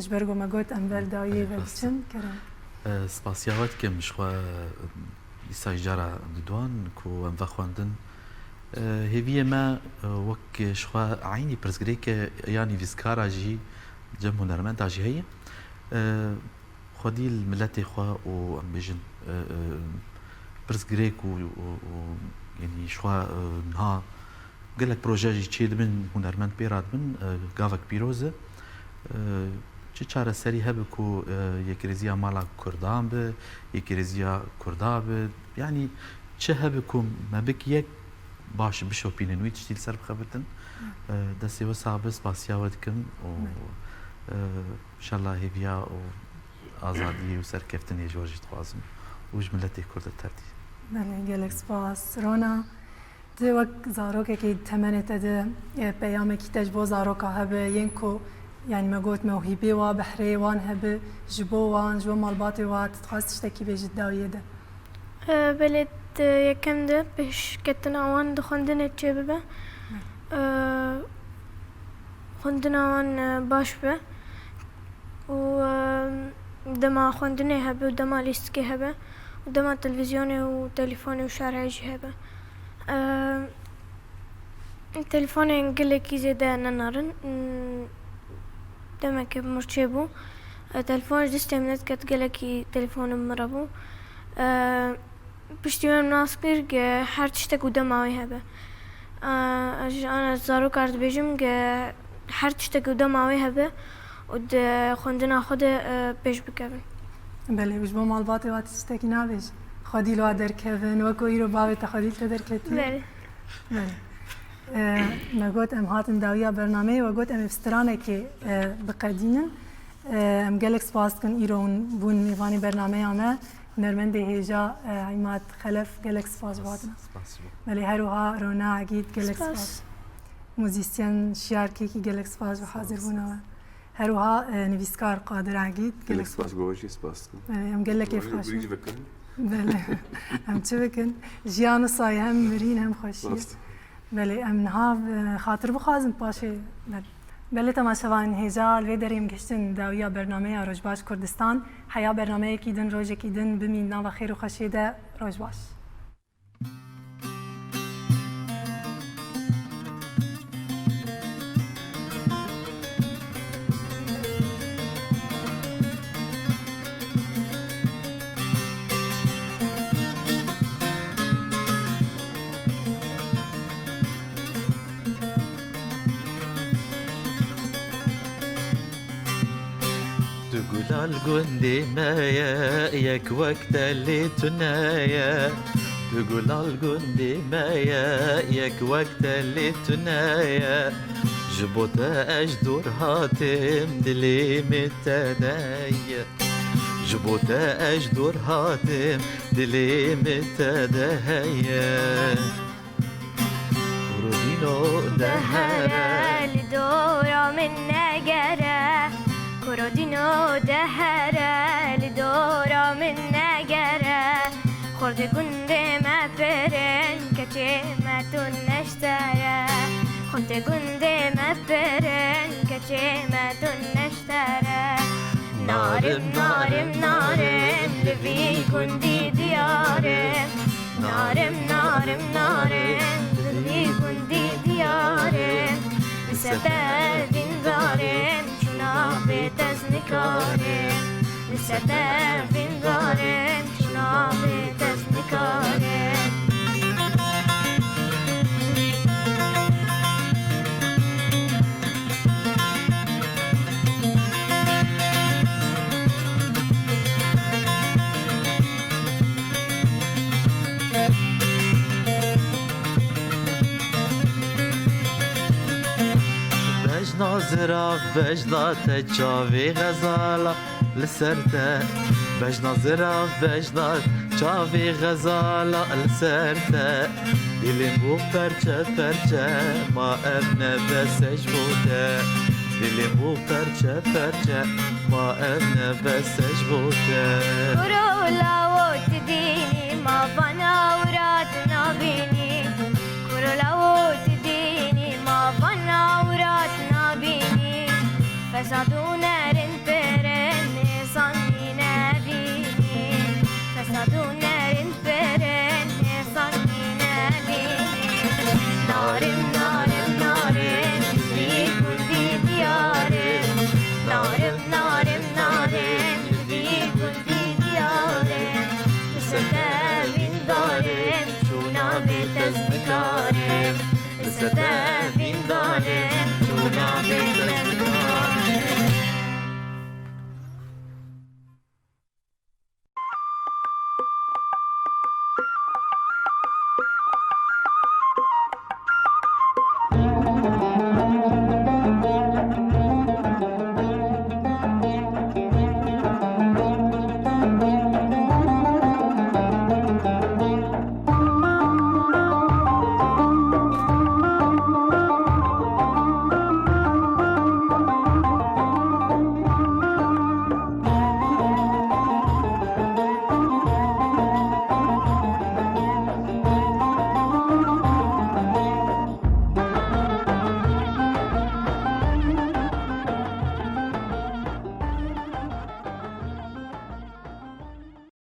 ji ber ku me got em ber dawiyê ve Rast. biçin, kerem. E, spasiya we dikim ji xwe, e, dîsa ji cara diduan ku em vexwendin. E, hêviyê me, e, wek ji xwe eynî pirsgirêke ya nivîskara jî cem hunermenda jî heye. E, xwedî li miletê xwe û em bêjin, e, e, pirsgirêk û, û, û, yanî ji xwe, e, niha gelek proje jî çêdibin, hunermend pê radibin, e, gavek pîroz e. E, çi çareserî hebe ku, e, yekrêziya mala Kurdan be, yekrêziya Kurda be, yanî çi hebe ku me bik yek baş bişopînin, wî tiştî li ser bixebitin. E, destê we sax be, spasiya we dikim û, e, inşallah hêviya û azadiyê û serkeftinê ji we jî dixwazim û ji miletê Kurd de tevdî. Belê, gelek spas. Rona, tu wek zarokekî temenê te de, e, peyamekî te ji bo zaroka hebe, yên ku, yanî me got mewhîbê wa, behreyê wan hebe, ji bo wan, ji bo malbatê wa, tu dixwaz tiştekî bêjî di dawiyê de? E, belê, di yekem de pêşketina wan di xwendinê çêbibe. E, xwendina wan, e, baş be. Û, e, dema xwendinê hebe û dema lîstikê hebe û dema televîzyonê û telîfonê û şerhê jî hebe. E, Telefonên gelekî zêde nenarin. Demekê bi mir çêbû. E, telefon ji destê min nediket, gelekî telefonim min re bû. E, piştî min nas kir, ge her tiştek û dema wê hebe. E, ez ji ana zarokar dibêjim, ge her tiştek û dema wê hebe û di xwendina xwe de, e, pêş bikevin. Belê, ji bo malbatê wa tiştekî nabêjî? Xwedî li wa derkevin, weko îro bavê te xwedî li te derketiye? Belê. Belê. E, me got em hatin dawiya bernameyê, we got em ê bi stranekê, e, biqedînin. E, em gelek spas dikin îro hûn bûn mêvanê bernameya me. Hunermendê hêja, e, Îmad Xelef, gelek spas ji bo hatina. Spas ji bo. Belê, her wiha Rona Egîd, gelek spas. Spas. Muzîsyen Şiyar Kekî, gelek spas ji bo hazir bûna we. Her wiha, e, nivîskar Qadir Egîd, gelek spas. Gelek spas, Gowa jî spas dikim. Belê, em gelek kêfxweş in. Belê, em çi bikin? Jiyan wisa ye, hem mirîn hem xweşî. Rast. Belê, em niha, e, xatir bixwazin paşê. Belê. Belê, temaşevanên hêja, li vê derê em gihiştin dawiya bernameya Rojbaş Kurdistan. Heya bernameyekî din, rojekî din, bimîn nava xêr û xweşiyê de. Roj baş. Tu gulal gundê me ye, yek wek telê tune ye. Tu gulal gundê me ye, yek wek telê tune ye. Ji bo te ez dor hatim, dilê min te de ye. Ji bo te ez dor hatim, dilê min te de heye. Rûdî Dino dehere, li dora min negere. Kuro dino dehere, li dora min negere. Xortê gundê me pirin, keçê me tune ji te re. Xortê gundê me pirin, keçê me tune ji te re. Narim, narim, narim, li vî gundî diyar im. Narim, narim, narim, li vî gundî diyar im. Li ser te vîndar im, çûna bê te ez nikar im. Li ser te vîndar im, çûna bê te ez nikar im. Bejna zirav, bejna te çavê xezala li ser te. Bejna zirav, bejna çavê xezala li ser te. Dilê min bû perçe perçe, ma ev ne bes e ji bo te. Dilê min bû perçe perçe, ma ev ne bes e ji bo te. Kuro lawo tu dînî, ma vana wira tu nabînî. Kuro lawo tu dînî, ma vana wira tu nabînî. Fesad